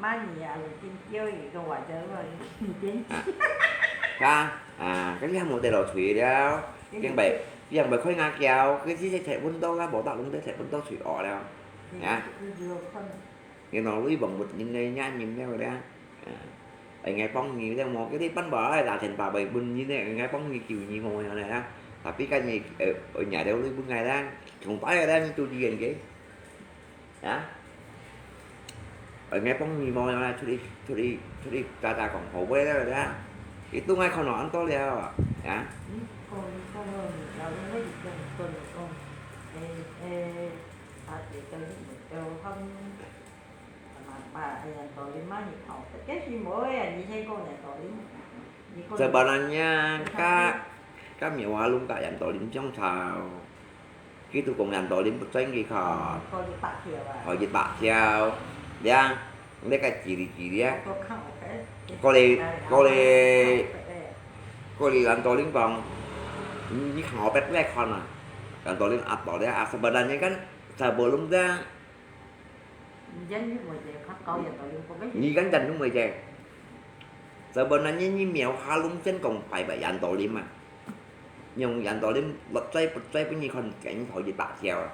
媽咪啊，有點丟一個我的了，有點啊，啊，啊，該你還無得落去了，因為，因為開牙膠，佢只係食溫度啊，無得攏得食溫度去學了，啊。 然後你望不人个眼睛了咧，啊，哎，𠊎幫你了無？佢哋本來拿錢包分你呢，𠊎幫你救你無樣咧啊？Tapi kan你，呃，拿了你分𠊎啦，從大个啦，你都理人个，啊？哎，𠊎幫你無樣啦，出去，出去，出去，打打講好話了啦，佢都愛看到恁多了，啊？嗯，講，講，講，講，誒，誒，啊，對，對，對，好。 Sebenarnya，該，該苗阿龍甲楊道林相吵，佢都講楊道林不准佢看，可以白跳啊。可以白跳，呀，你个叽哩叽哩啊，過來，過來，過來楊道林講，你，你看我白來看啊，楊道林啊，到底啊，sebenarnya kan sebelum dia 你講真都毋會借。Sebenarnya你苗阿龍先講拜拜楊道林啊，用楊道林落嘴不嘴分你看，緊頭一百條啊。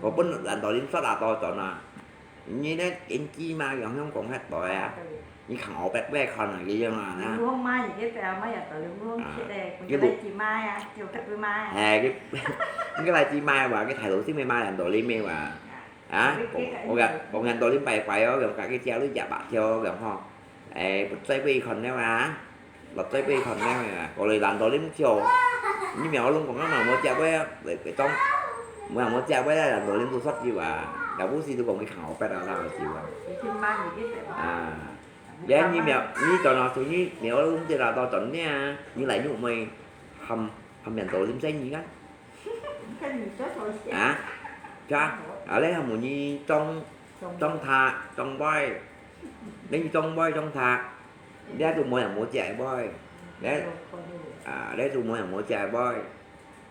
我分楊道林殺啊多轉啊，你呢，緊雞嘛，樣樣講遐多啊，你看我白白看啊，佢樣啊，那。烏龍媽，你个白媽楊道林烏龍切个，啊，佢來雞媽啊，就特別媽啊。哎，佢，佢來雞媽話，佢大陸先會罵楊道林个話。 啊，講，講楊，講楊道林拜拜哦，講佢家裡食白條，講吼，哎，不再被看了啊，不再被看了啊，過來楊道林笑，你苗龍講啊嘛，無食過啊，會，會當，無，無食過啊，楊道林都煞酒啊，也毋係都講佢看好白啊，啥个酒啊。啊，你，你苗，你轉啊，所以苗龍這啦，到轉呢，你來玉梅，含，含楊道林在你看。 啊，這，啊，你還無你種，種塔，種杯，你種杯種塔，你都無人無食个杯，你，啊，你都無人無食个杯，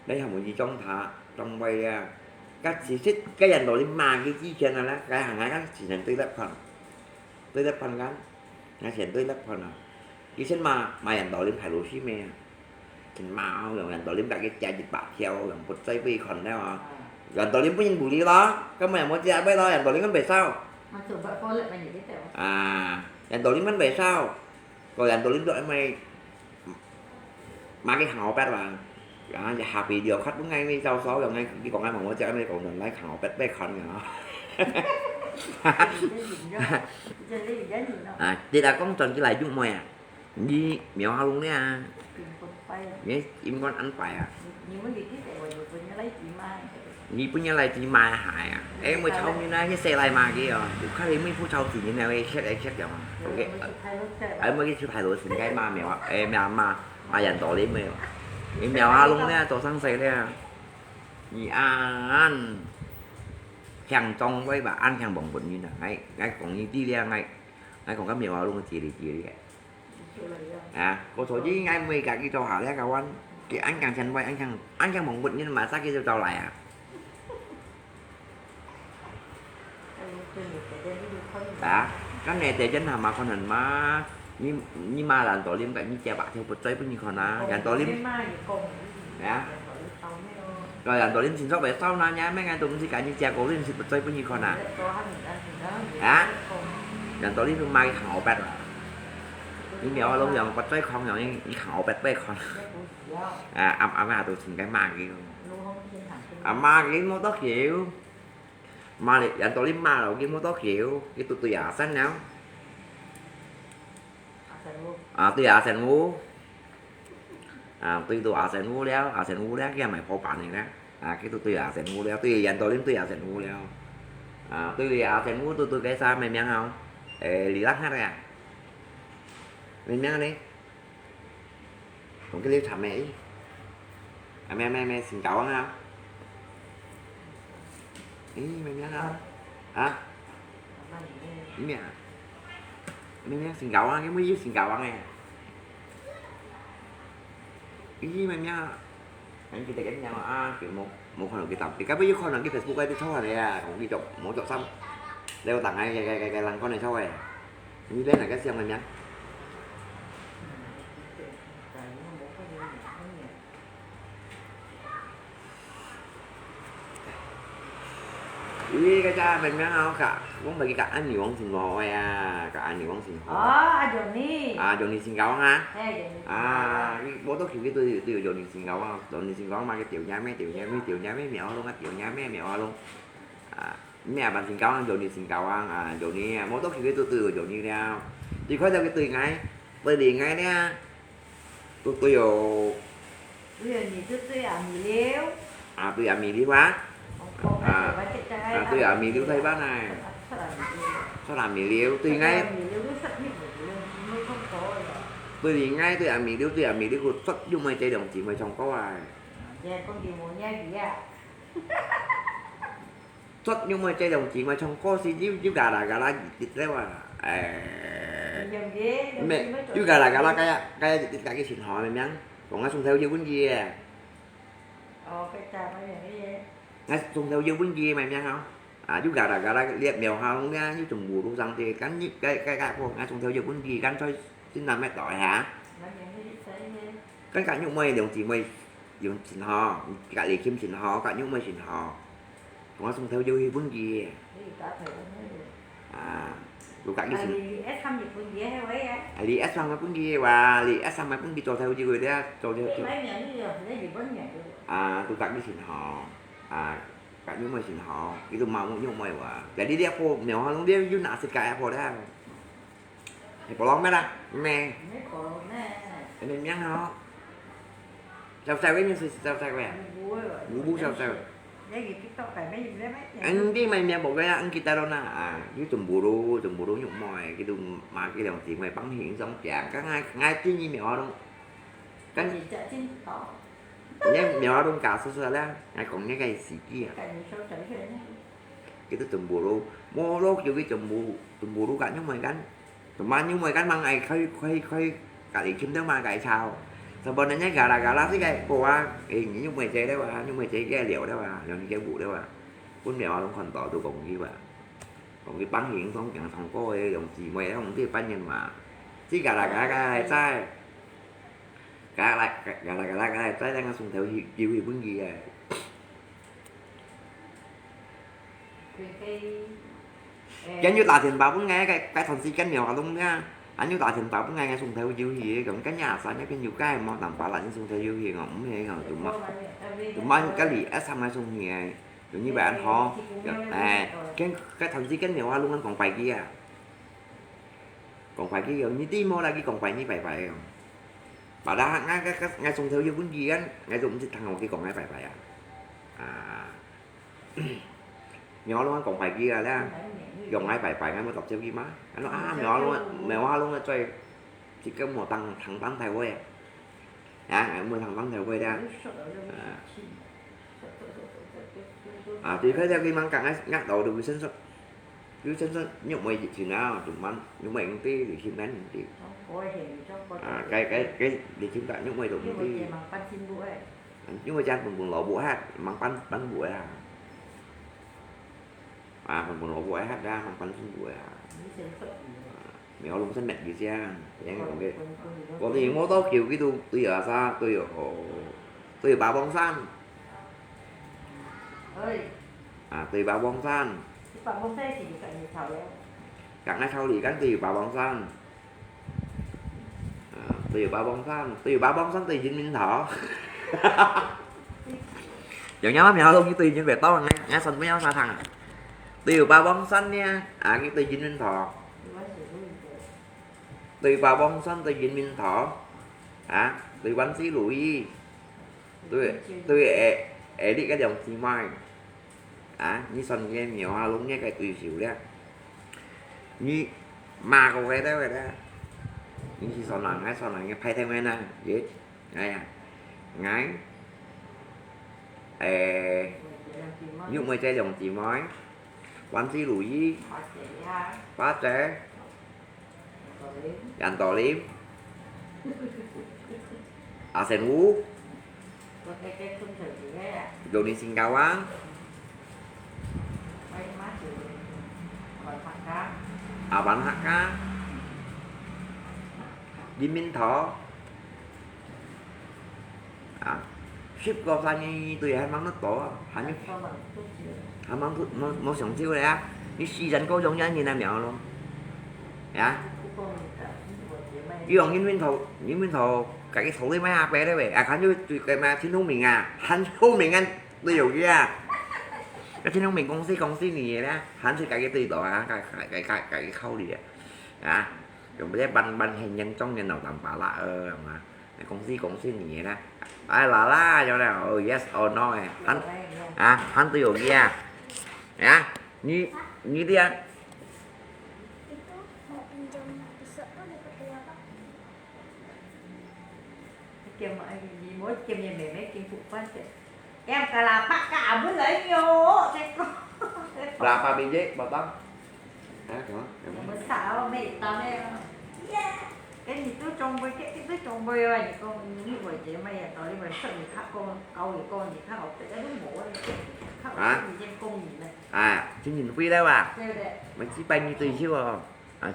你還無你種塔，種杯啊。該其實，該人都是罵佢之前啊啦，該行啊，該只能對立看，對立看看，該先對立看啊。其實嘛，罵人道理排路線咩啊？ 真嘛，用人道理白个加一百條，用不再被看了啊。人道理不能無理咯，根本也無加倍咯，人道理根本少。啊，人道理根本少，个人道理都因為，麼个行好別啊？啊，下邊兩刻都愛咩招數，用愛，你講愛問我，這愛講人來行好別，別看啊。啊，你來講轉起來有咩啊？你苗下弄呢啊？你應該安排啊？你本來來自買鞋啊？哎，我操你那，你誰來買个哦？有看你妹夫操子你那位，切來切掉啊？OK，哎，我去出海螺，應該罵苗啊？哎，罵骂。 啊，楊道林个，你苗下弄了，做生事了。你恁慶中位吧，恁慶望本人啊，𠊎，𠊎講你知了，𠊎，𠊎講个苗下弄个知哩知哩个。啊，我昨日𠊎每家己做下了个碗，佢恁慶前位，恁慶，恁慶望本人嘛，啥个就走來啊。 啊，該你等陣下嘛可能嘛，你，你嘛楊道林个，你姐把條不追分你看啊，楊道林。啊，該楊道林先做白燒那，你咩个東西，該你姐个，你是不追分你看啊？啊，楊道林都買行好別啊，你苗下弄樣不追看樣，你，你行好別不看。啊，阿，阿媽都應該罵佢。阿媽佢無多久。 罵了，楊道林罵了，佢無多久，佢都對阿生了。啊，對阿生屋。啊，對到阿生屋了，阿生屋了，佢也買破板个了。啊，佢都對阿生屋了，對楊道林對阿生屋了。啊，對阿生屋都對該啥，咩名啊？誒，李蘭客个啊？咩名呢？ 同佢聊談咩？啊，咩咩咩，新交往啊？咦，咩名啊？啊？咩啊？咩名新交往？有無有新交往个？咦，咩名啊？恁記得个名啊？佢無，無看到佢當，佢該不有看到佢Facebook个啲抽下來啊？同佢做，無做衫，你有當个个个个个人講个抽个，你咧哪个想个名？ 咦，該隻明明好个，我毋係佢个阿女王先好个啊，个阿女王先好。哦，阿Johnny。啊，Johnny先搞啊？係，Johnny先搞啊。啊，你無到佢个都有，都有Johnny先搞啊，Johnny先搞嘛，佢掉嘢咩，掉嘢咩，掉嘢咩，苗啊弄啊，掉嘢咩，苗啊弄。啊，咩啊，扮先搞啊，Johnny先搞啊，啊，Johnny啊，無到佢个都，都有Johnny了。你看到佢對𠊎，對你𠊎呢？ 都對哦。對哦，你就對阿米了。啊，對阿米了啊？啊，啊，對阿米了，台灣啊。出阿米了。出阿米了，對𠊎。出阿米了，都識你了，你沒看過了。對你𠊎，對阿米了，對阿米了，佢出又沒這兩姊妹唱歌啊。啊，這講佢無影佢啊。 出又妹這兩姊妹唱歌時，又，又嘎啦嘎啦一直了啊，哎，咩，又嘎啦嘎啦，該，該一直家己先好，明明，講啊，從頭又問佢个。哦，該家伙樣个。啊，從頭又問佢，明明啊，啊，又嘎啦嘎啦，連廟下弄了，又從無路上去，跟你，該，該，該，我，啊，從頭又問佢，跟在新南咩島下？跟家又妹兩姊妹，用先好，隔離琴先好，跟又妹先好。 我從頭又去問佢。啊，都家己先。啊，你S三日本佢係喂啊？啊，你S三日本佢哇，你S三日本佢做頭又去咧，做頭。你買名你就，你日本名就。啊，都家己先好。啊，家己妹先好，佢都冇用妹哇。Jadi你阿婆，你阿婆，你又拿食个阿婆咧。 你不浪咩啦？咩？你不浪咩？你名好？小小个，你是小小个啊？無無个。無無小小个。你去TikTok个咩？你咩？嗯，你咩名無个啊？嗯，kita lo na. Ah, you cemburu, cemburu nyuk moi, gitu, maki dong si, moi pang hing song tiang. Kan ngai, ngai tin ni mèo dong. Kan. Ni mèo dong ka su su la, ngai kong ni kai si ki ah. Gitu cemburu. Mo lo kêu cái cemburu, cemburu ka nyuk moi kan. Cuma nyuk moi kan mang ai khơi, khơi, khơi, ka li chim dong ma kai chao. Sebenarnya gara-gara si kai ko ah, eh, nyuk moi cai dong ah, nyuk moi cai kai liao dong ah, yang kai bu dong ah. Pun liao long kon to tu kong ki ba. Kong ki pang hing song yang song ko eh, yang si moi long ti pan yen ma. Si gara-gara kai chai. Gara-gara, gara-gara kai chai, đang sung theo hi, kêu hi pun ki ah. Cái như là tiền bảo vốn nghe cái, cái thằng si cái mèo ở lông nha. 恁樣打電話分𠊎，𠊎送頭油去个，講今日阿三那邊有該無，南巴拉你送頭油去个，毋係个，做麼，做麼隔離一三个送去个，就你會恁好，誒，跟，跟同事跟電話攏講拜佢啊，講拜佢个，你知無啦，佢講拜你拜拜个。Padahal𠊎，𠊎，𠊎，𠊎送頭油分佢，𠊎，𠊎都毋識聽過佢講𠊎拜拜啊。啊。 苗龍講拜佢啊啦，用𠊎拜拜，𠊎無答接佢嘛。𠊎講啊，苗龍，苗龍在，這個無當，當當台位啊。啊，無當當台位啦。啊，對，佢就佢吂講，𠊎，𠊎老都會sense，會sense，肉尾一群啊，做麼，肉尾毋知，你去哪毋知。啊，該，該，該，你去哪，肉尾都毋知。因為這樣分分老母哈，吂分分母啊。啊，分分老母哈，這樣吂分分母啊。苗龍生滅佢這樣，這樣講个。我哋我到叫佢都對啊啥，對哦，對霸王山。啊，對霸王山。你霸王山係有啥人頭咧？講个道理，講對霸王山。 啊，對霸王山，對霸王山對人民頭。有人話苗龍去對人民頭，𠊎，𠊎算不了啥糖啊。對霸王山呢，啊，佢對人民頭。對霸王山對人民頭，啊，對萬事如意，對，對，誒，誒，你个兩姊妹。 啊，你算个苗阿龍个對手了。你罵過佢兜个了。你去算人，𠊎算人个派頭个呢，耶，哎呀，𠊎，誒，玉妹姐兩姊妹，萬事如意，花姐， 楊道林，阿成武，Johnny Singkawang，阿萬客家，林明桃。 啊，十個三年一對，還吂得到啊，還有，還吂出，無，無上手咧啊！你四十個中間人啊，苗咯，呀？你用人民頭，人民頭，家己頭裡買下白咧喂，啊，還有對个嘛，陳宏明啊，陳宏明啊，都有个啊！該陳宏明講死講死你个咧，還是家己對到啊，家，家，家，家，家己考慮啊，啊，用不得半，半天天中年老當巴拉呃，嘛。 講死講死你啦。哎，啦啦，有了，哦，yes or no哎，還，啊，還都有个啊。啊，你，你這樣，你無見面妹妹經過關係。 Em kà là bác kà bữa lấy vô, thế con. Là bà bị dễ, bà tao. Hả, hả? Em mới xả vào mẹ tao nè. Cái gì tôi trông bơi, cái, cái tôi trông bơi rồi, con như vậy chứ mày à, tao đi bơi sợ người khác con, câu thì con thì khác học, cái đúng bộ này, khác học Hả? Cái gì trên con nhìn này. À, chứ nhìn Quy đâu à? Kêu đấy. Mày chỉ bay như tôi chứ à? À,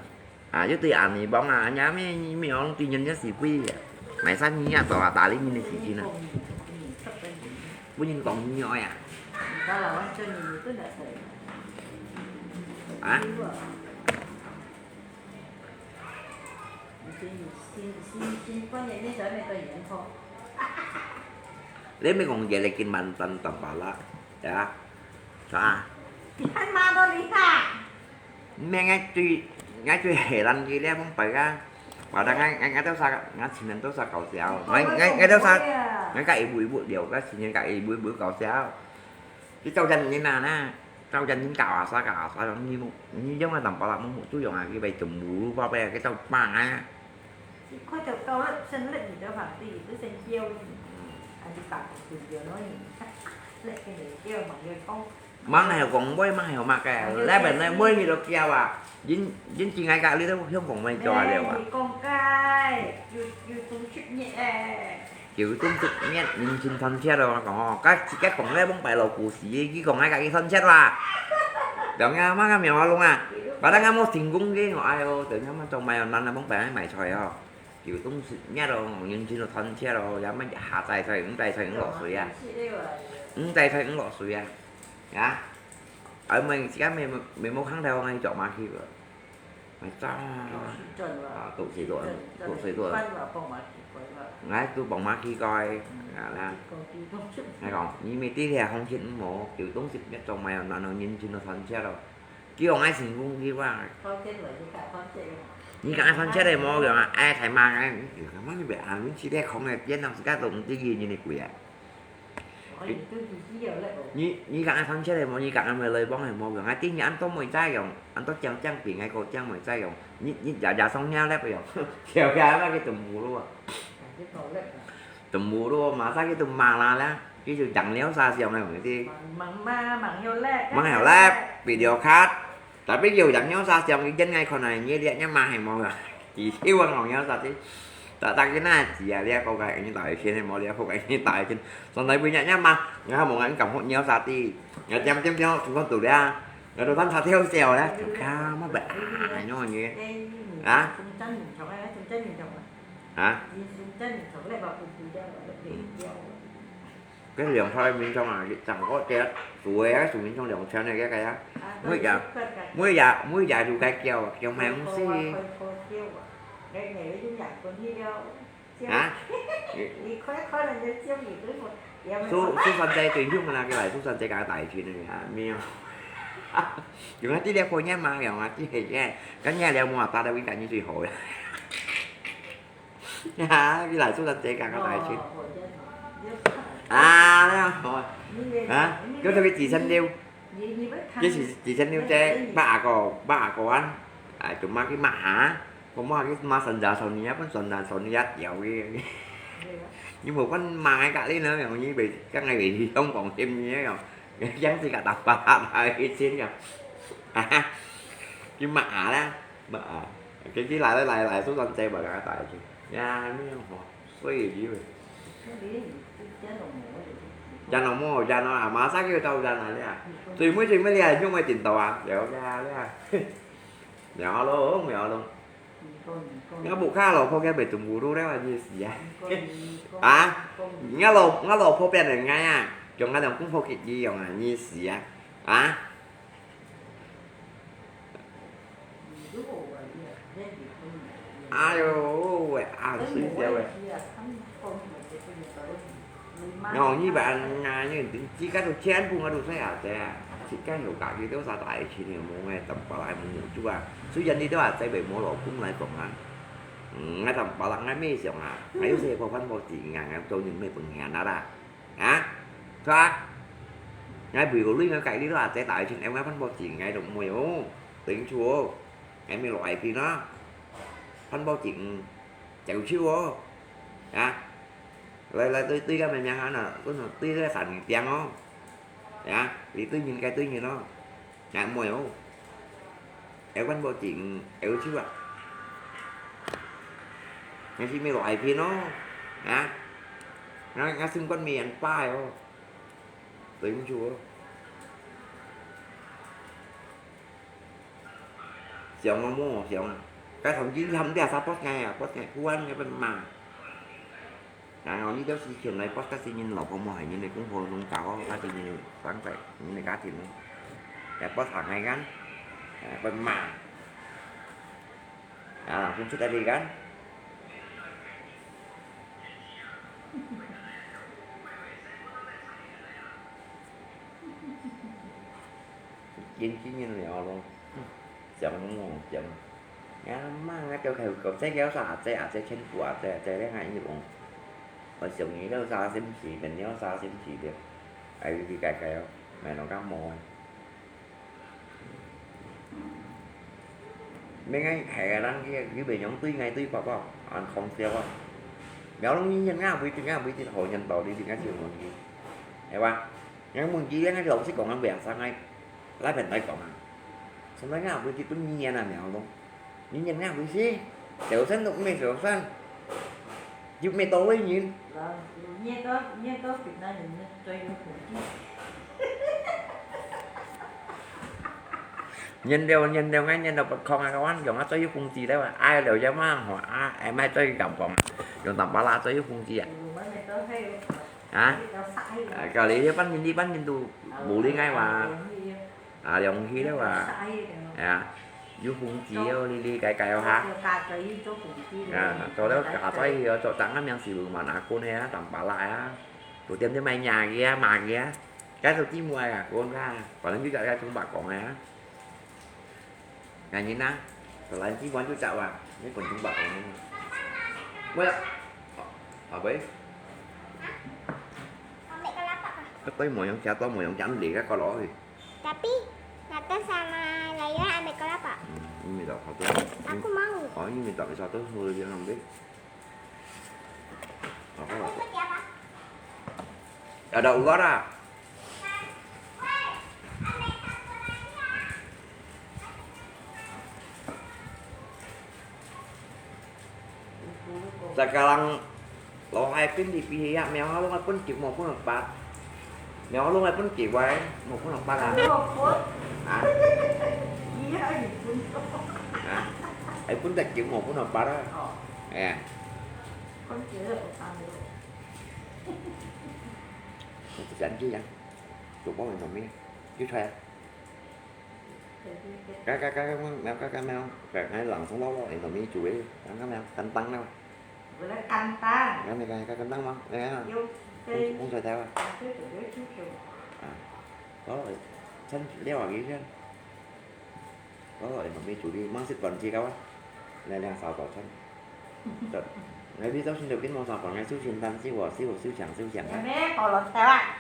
à, chứ tôi ăn mì bông à, nhà mày, mày ăn tự nhiên nhá, xì Quy à. Mày sao như nhà tao à, ta lấy nhìn này xì Quy nè. Bố nhìn con như nhói à? Hả? Lê mi kong ye lê kin man tan tam pa la. Ya. Sa. Tan ma do li ha. Mẹ ngay tui, ngay tui hè lăn gì lê mong phải ra. Và đang ngay, ngay, ngay đâu sa, ngay xin nên đâu sa cầu xéo. Ngay, ngay, ngay đâu sa. Ngay cả ý bụi bụi điều, ngay xin nên cả ý bụi bụi cầu xéo. Chứ châu dân như nào nè. Châu dân như cào à sa, cào à sa, như, như giống là tầm bảo là mong một chút dòng à, cái bầy chùm mũ, bao bè cái châu pang á. Thì khối châu cao lắm, sân lệnh thì châu phản tỷ, cứ sân chiêu. Anh đi tặng một tỷ điều nói. Lệnh cái này kêu mà người con. Mang này heo kong bôi, mang heo mạc kè. Lái bèn này bôi gì đó kia à. Dính, dính chỉ ngay cả lý đâu, hiông kong mày cho à liều à. Thì con cái, you, you tung chip nhẹ. Kiểu tung chip nhẹ, nhìn chín thân thiết rồi, còn có các, các con này bông bài lầu cũ xí, cái con ngay cả cái thân thiết là. Đó nghe mà cái miệng luôn à. Bà đang nghe một thành công cái ngõ ai ô, tự nhiên mà trong mày năn là bông bài mày xoay à. Kiểu tung chip nhẹ rồi, nhìn chín là thân thiết rồi, ya mà hạ tay xoay, cũng tay xoay cũng lọ xoay à. Cũng tay xoay cũng lọ xoay à. Hả? Ở mình chỉ có mình, mình mua kháng theo ngay chỗ mà khi vừa. 哎，早啊，都市轉啦，啊，都市轉，都市轉。都市轉啦，放馬去過啦。𠊎都放馬去過，嗯，啊啦。過去都出。𠊎講，你每日這行情無，有東西一種買，然後人情都團結咯。叫𠊎成功去哇。當天來就打團結咯。你講愛團結个無用啊，哎，太慢啊，你講你別啊，你去這空个邊，人自家都毋知人个鬼啊。 你，你講愛團結个無？你講愛來幫个無用，啊，今日恁多妹仔用，恁多靚靚比𠊎个靚妹仔用，你，你日日上鳥粒用，跳起來去都無路啊。都無路，馬上去都罵啦啦，佢就養鳥啥像个問題。吂，吂罵，吂曉唼，吂曉唼，video cut。 Tapi有人有啥想，佢真愛看啊，你這樣罵係無啊？佢希望講有啥子，大，大家那子啊，這個該你大錢係無，這個該你大錢，上台背日日罵，𠊎無人敢好有啥子，𠊎點點點，全部都了，𠊎都當他跳笑了，就看麼个啊，你，啊？啊？ 該兩塊面相啊，正過這做个啊，做面相兩千个該个啊，每日，每日，每日就該叫啊，叫賣東西。啊？蘇，蘇三姐最凶个啦，佢來蘇三姐个大群个啊，沒有。有啊，這個過年嘛，有啊，這個，今年了無啊，打到佢感覺最好个。 呀，你來做得這個，我來去。啊，你好。啊，叫做佢自身溜。這是自身溜，這罵阿哥，罵阿哥啊。哎，做麼个罵啊？我罵佢罵三十歲呢，分三十歲呢，一條个。你無分罵个隔離呢，你袂，剛才袂去香港添呢，樣子个打發下去先樣。啊，佢罵啊啦。 嘛啊，佢，佢來來來來，做陣勢嘛，佢帶去。呀，你好，所以你，人老母，人老啊，馬上就到人來了。最尾最尾你還用个頂到啊，了了了。了咯，了咯。我屋下老婆佢袂中無路了，你死啊！啊！我老，我老婆變成𠊎啊，用𠊎兩公婆给你用啊，你死啊！啊！ 哎喲喂，啊，水掉喂。哦，你把俺，你自家都全部我都说啊，这啊，自家有家己都啥大钱了，无哎，怎么来无就啊？虽然你都啊，这位无老公来讲啊，嗯，我怎么啦？我没想啊，我有些个环保钱啊，做人没本钱啊啦。 啊，是吧？𠊎賠个鐳，𠊎計你啦，這大錢，𠊎分薄錢，𠊎都毋會哦，頂住哦，𠊎咪落海邊啦，分薄錢，走手哦，啊，來來對對个咩名啊呢？對个三點哦，啊，你對面該對面哦。 Ngài muội ô. Eo kan bộ chỉnh eo chua. Ngài si mi lo ai phin ô. Ngài, ngài sim kan mi ăn pai ô. Tính chua. Siang ngài mô, siang à. Cái thằng chỉ hâm dia sa post ngài à, post ngài kuan ngài bên mà. Ngài ngò ní đéo si khiêm này post các si nhìn lộc không mò hãy nhìn này cũng hồ lung cáo các si nhìn sáng tại nhìn này cá thịt này. Ngài post thẳng hay gắn. Ngài bên mà. À, cũng chết đi gắn. Chín chín nhìn lẹo luôn. Chấm ngủ chấm. Ngà mah ngà kêu kêu kêu, zè kêu sa, zè à, zè chen bu à, zè, zè leng à, yi bông. Ôi, siêu nhí đâu sa sim chỉ, bên nhau sa sim chỉ được. Ai, đi cài cài không? Mẹ nó cắp mồ. Mấy ngày hè đang kia, cứ bên nhóm tui ngày tui bọc bọc, ăn không siêu bọc. Béo lông nhìn nhận ngà, bùi tin ngà, bùi tin hồ nhận tàu đi, tin ngà siêu muốn gì. Hiểu ba? Ngà muốn gì, ngà lông xí cổng ăn bèo sang ngày. Lai phen lai kong a. Sampai ngà bui ti pun ngian a miao lung. Ngian ngà bui si. Tiểu sân lục mê tiểu sân. Yuk mê tô lê nhin. Nhin liu, nhin liu, ngai nhin liu bật khong a, kawan, yong a, cho yuk kung chi liu a. Ai liu yam a, hua a, em ai cho yuk gam kong. Yong tam pa la cho yuk kung chi a. Hả? À, cà lý hiếp bắn nhìn đi, bắn nhìn tụ bù đi ngay mà. À, lòng hi đó mà. À, 有紅紙哦，哩哩个个哦哈。有加水，有做紅紙个。啊，做了加水哦，做張个名是有嘛拿過个啊，當巴拉啊，都點點買nhà个啊，買个啊，該都姊妹啊，講啊，反正就在該中白講个啊。 Ngài nhìn na, selain Chi Wan chú chào à, mấy quần chúng bạn của mình. Ôi ya, apa ya? Ambil kelapa kah? Kau tahu mau yang siapa, mau yang cantik kah kalau ni? Tapi, datang sama Laila ambil kelapa. Hmm, ini minta satu. Aku mau. Oh, ini minta satu, boleh dia ambil. Apa? Ada ular ah. Sekarang lo hai pin di pihak mèo halong hai pun kịp mèo pun empat. Mèo halong hai pun kịp wai, mèo pun empat ah. Hả? Hả? Hai pun tak kịp mèo pun empat ah. Ya. Không chỉ là một thằng nữa. Một cái rắn kia. Chụp bóng này tao mi. Chứ sao? Cái, cái, cái, cái, cái, cái, cái, cái, cái, cái, cái lỏng xuống đó, em tao mi chụp ấy. Cái, cái, cái, canh tăng đâu. Bữa đó canh tăng. Cái này, cái, cái canh tăng mà. Cái, cái, Yêu không, cái không chạy theo à? Cái chủ yếu chú chủ. À. Có rồi. Sân leo ở kia chứ. Có rồi, em tao mi chụp đi. Mang xịt bắn chi cao á. Lại đang xào tỏi sân. Rồi. Ngày đi tao xin được cái món xào phở ngày siêu xin tan siêu hỏa siêu siêu chẳng siêu chẳng á. Em bé có lón theo à?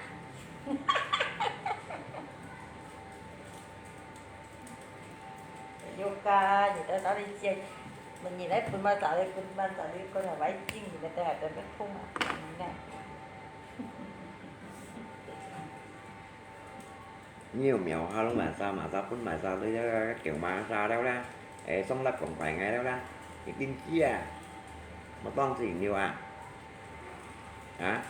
Yoga, ñu tao tao đi chia. Mình nhìn thấy phun mà tao đi, phun mà tao đi, con là vay ching, nhìn thấy tao hạt tao biết phun à. Nhìn nè. Nhiều mèo ha, lúc mà sao mà sao phun mà sao, tôi nhớ kiểu mà sao đâu đó. Ê, sống lấp còn phải ngày đâu đó. Thì tin chia. Mà tao gì nhiều à? Hả?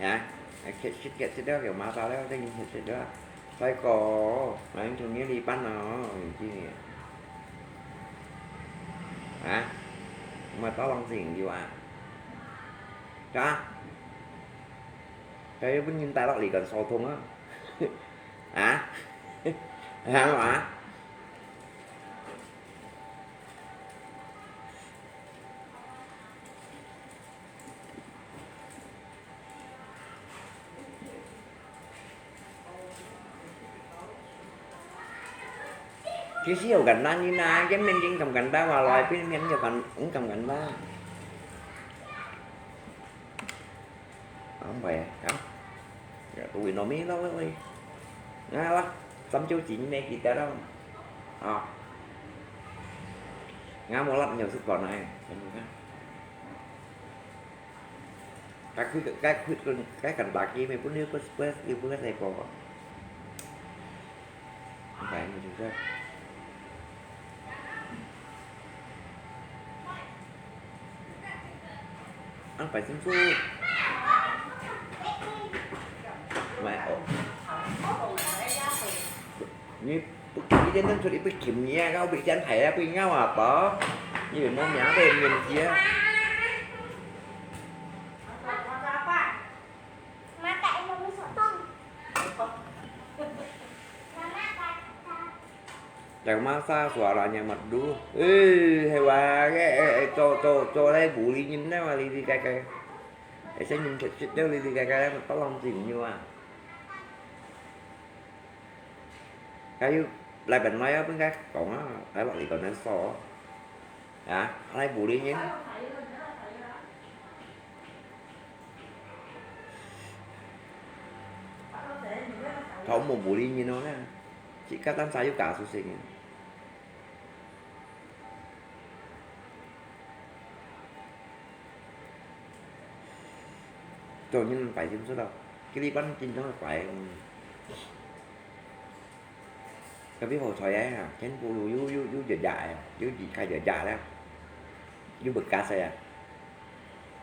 Hả? Ai, khét sít, khét sít đó, kiểu mà sao đó, cái nhìn khét sít đó. Phải có, mà anh thường nhớ đi bắn nó, mình chi nè. Hả? Mà tao lòng gì nhiều à? Hả? Cái vẫn nhìn tay lọt lì còn sâu thùng á. Hả? Hả mà? Chứ xí hậu gắn đa như na, cái mình chính cầm gắn đa mà loại, bên mình nhiều gắn, cũng cầm gắn đa. Không phải, hả? Dạ, tụi nó mới lâu lắm. Ngã lắm, sắm chiếu chín mẹ kịp đó đâu. Ờ. Ngã mua lắm nhiều sức còn này. Cái khuyết, cái khuyết, cái cần bạc gì mày bún nước, bún, bún, bún, bún, bún, bún, Không phải một chúng ta. Ăn phải xin su. Mẹ ổ. Như bất kỳ cái nhân sự đi bất kỳ nhé, kau bị chán thảy á, bị ngao à, tỏ. Như bị mong nhá, bị miền kia. Mata em mau masuk tong. Mama kata. Yang masa suaranya merdu. Eh, hewan ke, eh, eh, cho, cho, cho đây bù li nhìn đây mà li li cái cái. Để xem nhìn thật sự đâu li li cái cái, nó tao lòng gì như à. Kayu, lai bèn lai á, bưng cái cổng á, lai bọc lì còn nên so. Hả? Lai bù li nhìn. Thảo mù bù li nhìn nó nè. Chỉ cắt tan sa yuk cả su sinh. Cho nên phải chim sút đâu. Cái đi bắn chim nó phải. Cái biết hồ soi ấy hả? Chén bu lu yu yu yu dở dại, yu gì khai dở dại đó. Yu bực cá xe à?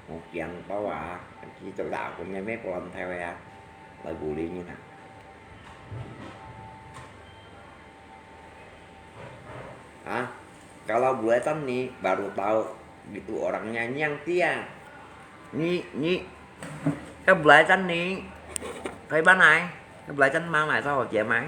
Một kiện bao à? Chỉ tự đạo của nhà mẹ của làm theo à? Lời bù đi như nào? Ah, kalau buatan ni baru tahu gitu orangnya nyang tiang. Ni, ni, cái buatan ni, thấy bán này, cái buatan mà mày sao hậu chia mày?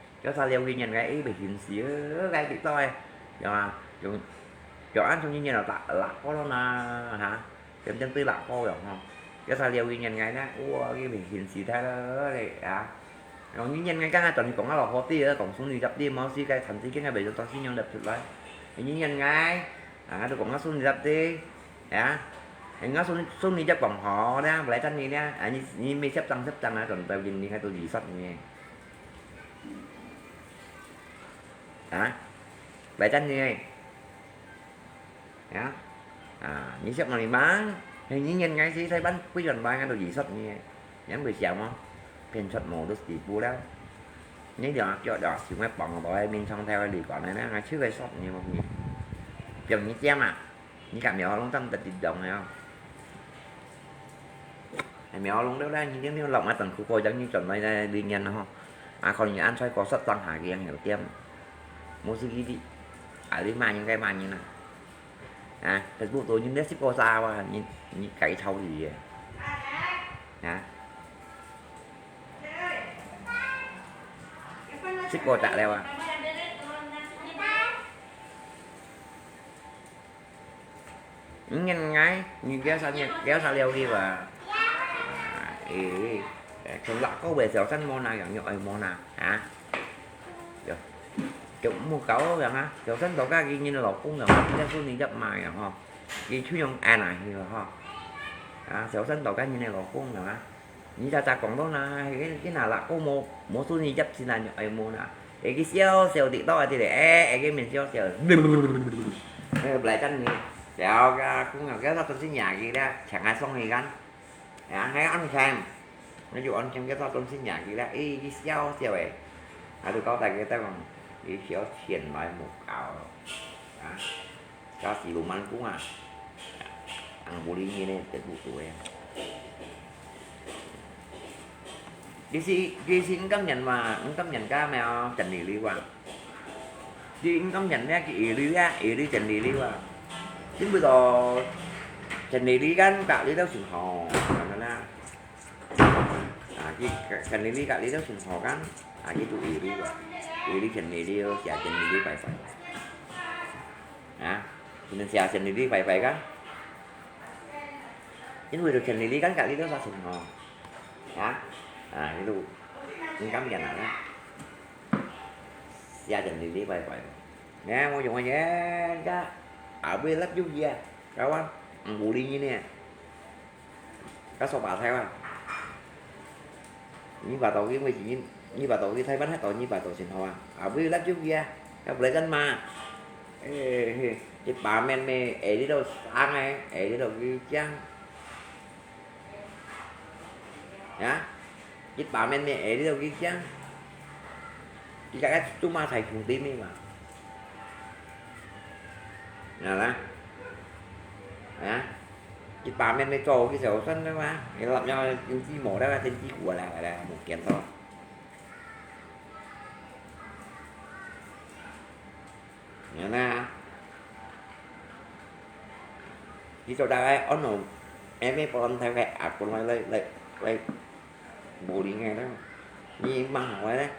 有啥了个人个，哎，袂現實，哎，該幾多个，有啊，有，有安從人个啦，啦，好了呐，哈，真正對啦，好了吼。有啥了个人个呢，哇，佢袂現實太了嘞啊。用人个剛剛同你講啊，老好啲，講送你入啲，毛死个，趁時間个，袂做到信用得出來。人个，啊，都講啊，送你入啲，啊，人家送你，送你入講好咧，來等你咧，啊，你，你沒接等接等啊，同到今你還都二十年。 啊，來等你。啊，啊，你識問你忙，你人个係台灣幾遠來，都二十年，人會想哦，變出無都地步了。你兩腳兩想个放落去眠床頭个旅館呢，那就會說你無你，變你點啊。 你敢苗龍當得地動了？苗龍了啦，你聽聽老媽等苦苦將你轉來的理念了吼。啊，可能安在高速上下个有點，無是你的，啊，你罵人該罵人啊。啊，Facebook都人家識過啥哇，你，你改操你的。啊？識過咋了啊？ 你應該，你了解，你了解了解吧？哎，從哪個位小生摸哪樣，又愛摸哪啊？就，就莫搞樣啊！小生到家佢人老公樣，佢在做你隻媽樣吼，佢就用愛哪去了吼。啊，小生到家人个老公樣啊！ 你早早講到哪，佢，佢那啦，講無，無做你入先啊，愛無哪。佢个笑笑的到啊，這裡，哎，佢个面笑笑，哎，不來等你，笑个，講啊，佢到東西拿去了，搶啊送你看，哎，還安全，那就安全，佢到東西拿去了，哎，佢笑笑誒，啊，就交代佢，再講，佢小錢來無搞，啊。 假使羅曼公啊，ang buli你呢，得不多呀。其實，其實你今年嘛，你今年家咩啊，整理了啊。你今年呢，佢一日啊，一日整理了啊。因為到整理了，隔離到時候，可能啊。 啊，佢，佢，佢，佢隔離都盡好个，啊，佢都一路啊，一路佢一路，寫佢一路拜拜。啊，佢寫佢一路拜拜个。因為佢一路个隔離都盡好。啊，啊，佢都，你敢講啊？寫佢一路拜拜。你看，𠊎用个，啊，會立有啊，kawan，五零呢。 該手把菜啊，你把刀因為你，你把刀去台灣，還刀你把刀先好啊，啊，不要辣椒啊，要不然幹嘛？哎，嘿，一把面咩，哎，你都生哎，哎，你都去講，啊，一把面咩，哎，你都去講，你大概做麼才兄弟咩嘛？啊啦，啊。 一把面你做佢小生个嘛，你立了經濟無了，經濟過來了，無見到。你看啊，你做大概安到，哎，沒不能太快啊，過來來來來，無靈个了，你罵我咧，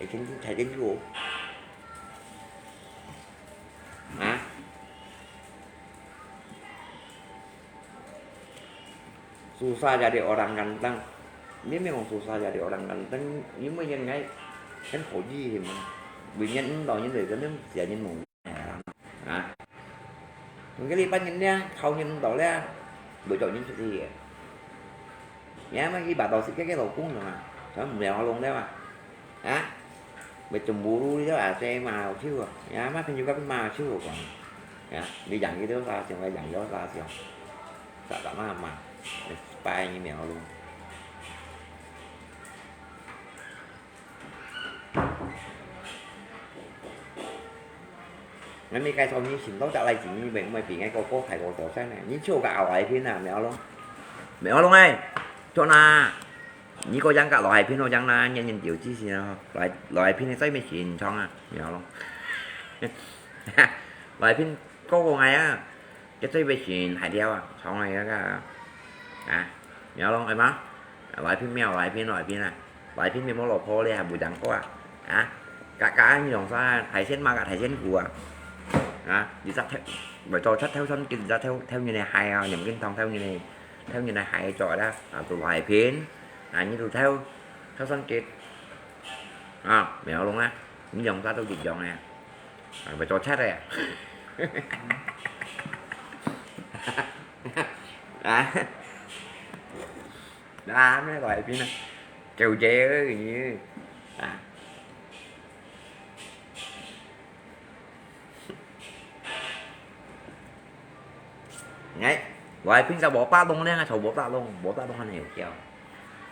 已經太緊張。啊？ Susah jadi orang ganteng. Memang susah jadi orang ganteng, nhưng mà 應該很好意思嘛。為人毋到人哋，真正係人無。啊，佢个禮拜人呢，靠人毋到咧，會做人出去个。 Ya, mah ibadah sikit ke lokung na, sama mèo long deh mah. Ha? Macam buru dia, ah, saya mah chiu. Ya, mah pun juga pun mah chiu kong. Ya, đi dặn cái đó ra xiong, đi dặn đó ra xiong. Sa sa mah mah. Pai ni mèo long. Ngai mi kai song ni sing tau tak lai jing ni, mei mei bi ngai ko ko kai ko ko san ne. Ni chiu ka ao ai pin a, mèo long. Mèo long ai. Cho na. Ni ko yang ka lo ai pin lo yang na, nyen nyen diu ji si na. Lo ai, lo ai pin ni sai mei sing chong a, mèo long. Lo ai pin ko ko ngai a. Cái tây về xin hại theo à, không ai cái à, à, nhớ luôn em á, loại phim mèo, loại phim, loại phim à, loại phim mèo mua lộc khô đi, à, buổi trắng khô à, à, cả, cả anh lòng xa, thải sen mà cả thải sen cua à, à, đi dắt theo, bởi cho chất theo sân kinh dắt theo, theo như này hay à, nhầm kinh thông theo như này, theo như này hay cho đó, à, tụ loại phim, à, như tụ theo, theo sân kinh, à, mèo luôn á, những dòng xa tụ dịch dòng này. À, phải cho chết đây à? À. Đó, mấy loại pin này. Kêu chế ơi, như. À. Đấy. Loại pin sao bỏ pa đông lên, sao bỏ pa đông, bỏ pa đông hơn nhiều kiểu.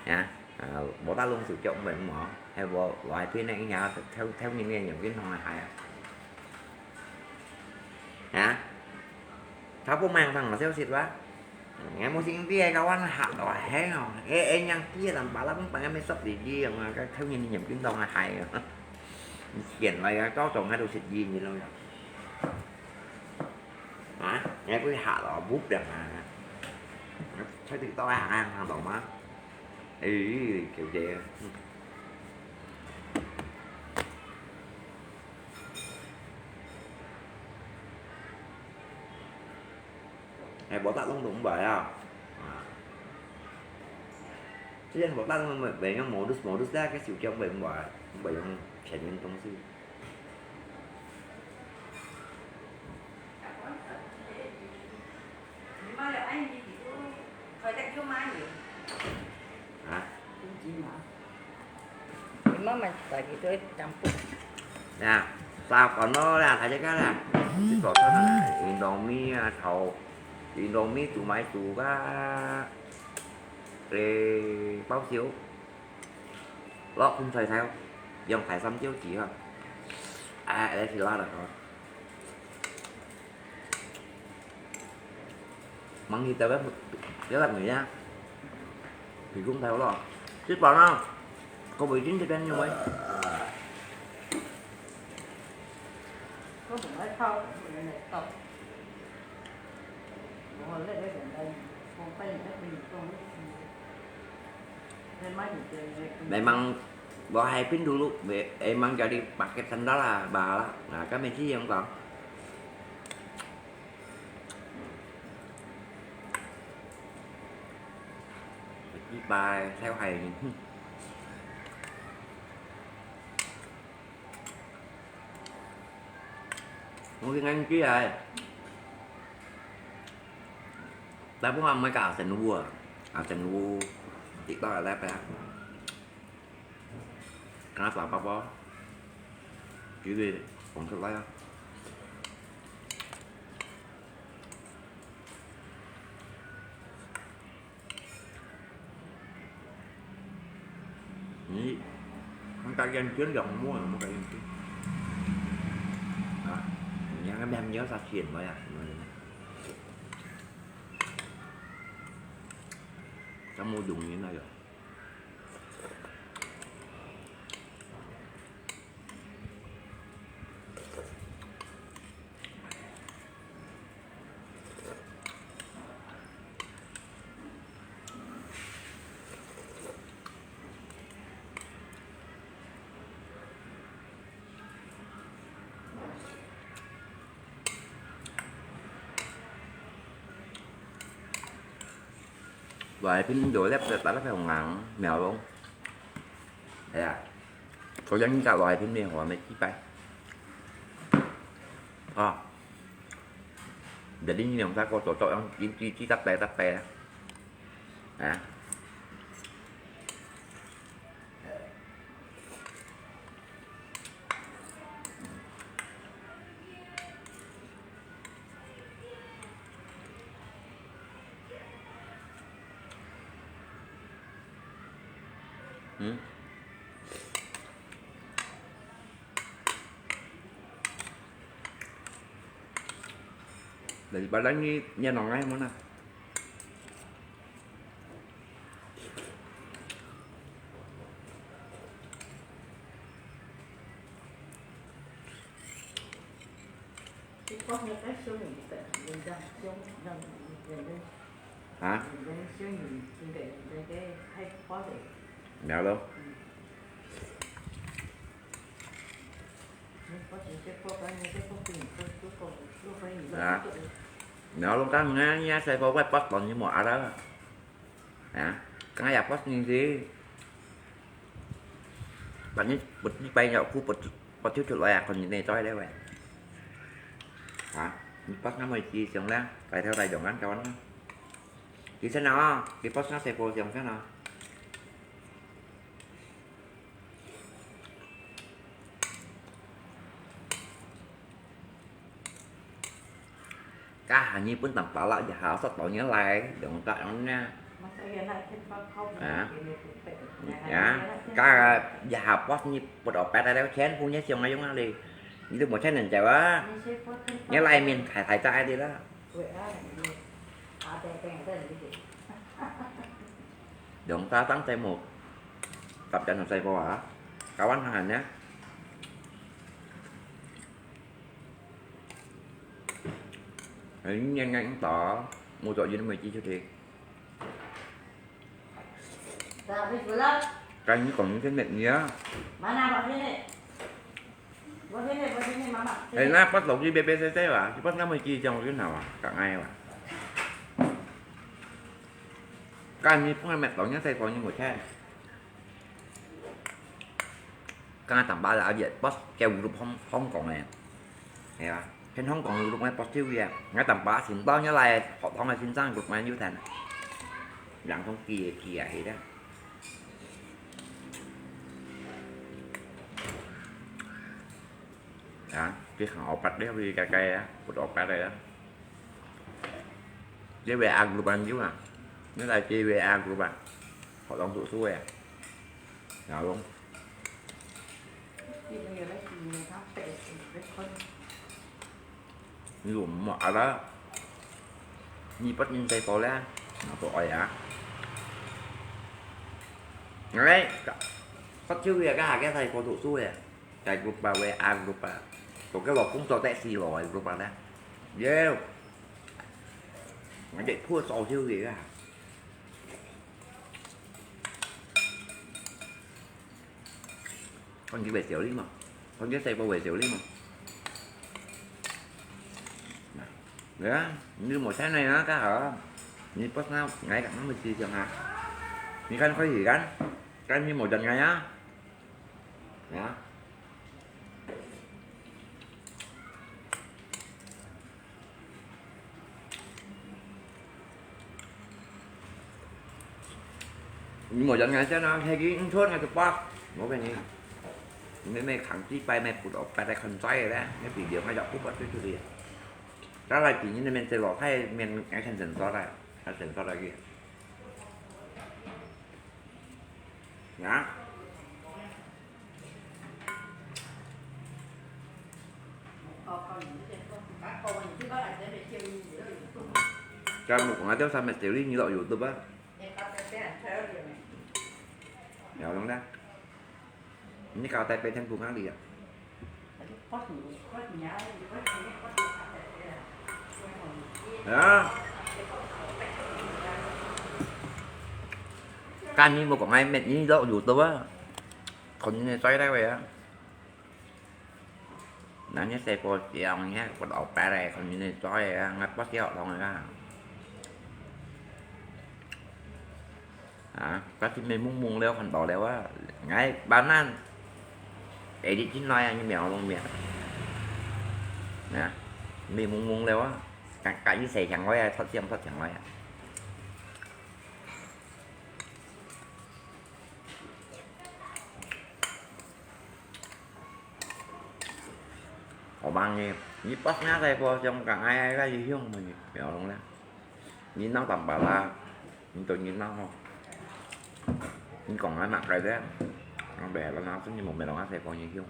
Nha. À, bỏ ta luôn sự chọn mình mà, hay bỏ loại pin này nhà theo, theo những người nhận cái non hại à. Hả? Tháo bố mang thằng mà theo xịt quá. Nghe một xin tia các bạn hạt đòi hé không? Ê, ê, nhang tia làm bà lắm, bạn em mới sắp đi đi mà cái theo những nhận cái non hại à. Kiện lại cái có chồng hay đồ xịt gì gì đâu. Hả? Nghe cái hạt đó bút được mà. Thấy thì tao ăn ăn thằng đó mà. Ê, kiểu vậy. Ê, bỏ tắt luôn đúng vậy à? À. Chứ anh bỏ tắt luôn mà về nó modus, modus ra cái sự trong vậy không vậy? Không vậy không? Sẽ những tông sư. Hả? Mama tại vì tôi chăm. Nè, sao còn nó là thái chắc là. Cái cỏ sao là Indomie à, thầu. Indomie tụ máy tụ cá. Ê, bao xíu. Lọ không xài theo. Dòng thái xăm chiếu chỉ hả? À, đây thì lo được rồi. Mắng gì tao bếp, bếp lặp người nha. Thì cũng theo lo. Chứ bảo nào. Có bị dính cho bên nhau ấy. Có một cái thau, một cái này tộc. Ủa, lấy cái đèn đây. Không phải là cái gì không. Memang lo hai pin dulu, me-, emang jadi pakai sandal lah, bahala. Nah, kami sih yang tahu. Đi bài theo thầy. Mungkin kan kia ai. Tapi orang mereka asen dua, asen dua. Tiktok ada apa ya? Kenapa apa apa? Jadi orang tu lah ya. Ni, ang kalian dyan yang mo, ang kalian dyan. Ah, yang kami ham nyo sa sien mo ya. Sa mo dung ni na yo. Vài phim đồ lép lép lép hông ngang, mèo luôn. Thế à? Có giống như cả vài phim này hả, mày chỉ bay. Ờ. Jadi ini yang tak kau cocok yang ci ci ci tak tai tak tai. Ha. Hmm. Daripada ni, ni nong ai mo na. Hả? Nè luôn. Hả? Nè luôn, cái nghe nghe sai bao quát bắt bọn như một ai đó. Hả? Cái nghe post như thế. Bạn như bật đi bay nhậu khu bật bật thiếu chuột loại à, còn như này tôi đây vậy. Hả? Như post ngắm mười chi xuống lá, tại theo tài đồng ăn cho anh. Thì sao nào? Thì post ngắm xe cô xuống sao nào? Ka hàn ni pun tang pala jaha sot tau ni lai, dong tak ngon na. Hả? Ya, ka jaha pos ni put opet ada chen pun ni siang ayung ali. Ni tu mo chen nen jawa. Ni lai min thai thai chai di la. Dong ta tang chai mo. Tap jan sai po ha. Kawan hàn ni. Hei, nyan nyan ta, mu tok yin mei chi chu te. Ka ni kong yin chen met ni a. Hei, na pas lok yin be be se se wa, chi pas na mei chi chang yin na wa, ka ngai wa. Ka ni pung met tong yin sai kong yin mo chen. Ka tang ba la Việt Post kêu group Hong Hong Kong này. Thấy không? Trên Hong Kong group này Post thiếu gì à? Ngay tang ba xin tao nhớ lại họ thông là xin sang group này như thế này. Lặng thông kỳ kỳ à thì đó. Đó, cái họ bắt đeo đi cà cà á, bắt ổ bắt đây đó. Chế về ăn group ăn chứ mà. Nó là chế về ăn group à. Họ đóng tủ xuôi à. Ngào luôn. Ví dụ mà ở đó, nhi bắt nhìn thấy có lẽ, nó có ỏi á. Đấy, bắt chứ việc cái hàng cái thầy có tủ xuôi à. Cái group ba, W A group ba. Có cái lò cũng cho tệ xì lò group ba đó. Yeah. Nó để thua so chứ gì cả. 看佢會笑你無？看佢細部會笑你無？來啊，你無菜呢啊，較好。你不拿，𠊎講麼个事情啊？你看開始看，看你無等𠊎啊？啊？ 你無人愛食啊，係佢毋出，𠊎就剝。無分你，你乜扛幾擺，乜不落擺來看嘴个咧，你比了，𠊎就不剝出去。再來比你那邊這老太面，𠊎看真做來，𠊎真做來个。啊？ Kamu kung ada sa Mister Lee nyi lo YouTube ba? Yau dong da. Ini kau tai pe thang bunga lia. Ya. Kan ni mo kung ai met nyi lo YouTube ba? Kon ni sai dai we ya. Nang nyi sai po siang nyi ko lo pa dai kon ni sai ya ngat po siang long ya. 啊，該就面濛濛了，看到了啊！𠊎本來下日進來啊，你苗攏苗。啊，面濛濛了啊！該該一洗淨來啊，脫淨脫淨來啊！好棒个，你剝那个過，像講哎哎，該一樣嘛，你苗攏了。 你鬧當巴拉，你對你鬧吼。你講啊，哪个咧？我白了，哪你無白了，我才講你凶。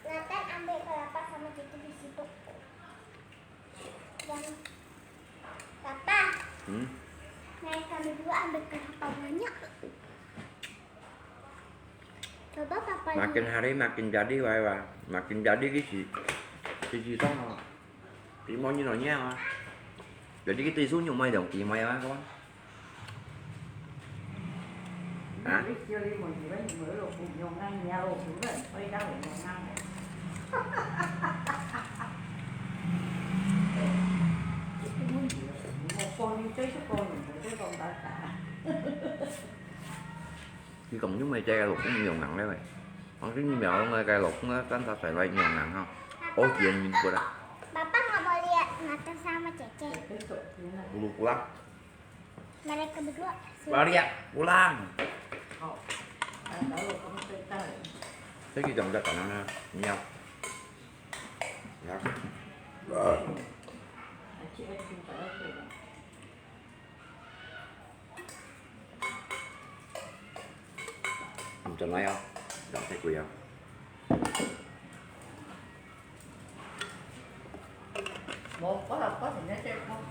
Nathan ambil kelapa sama Cici di situ. Dan, Papa, hmm? Naik kami dua ambil kelapa banyak. Coba Papa lihat. Makin hari makin jadi, wai, wai. Makin jadi, Cici. Cici sama. Timo nyi lo nyi ah. Jadi kita isu nyu mai dong, ti mai ah, kawan. Hah? Ni kong nyu mai cai ka lok kong nyong ngang le wei. Ang sini ni miao ngai ka lok ngai kan sa sai lai nyong ngang ha. Oh, tian min ko da. Papa nggak mau lihat mata sama Cece. Bulu pulang. Mereka berdua. Balik ya, pulang. Saya kita udah tanah miao. Ya. Mungkin lah ya, dah saya kuya. Mau apa apa sini cek mau.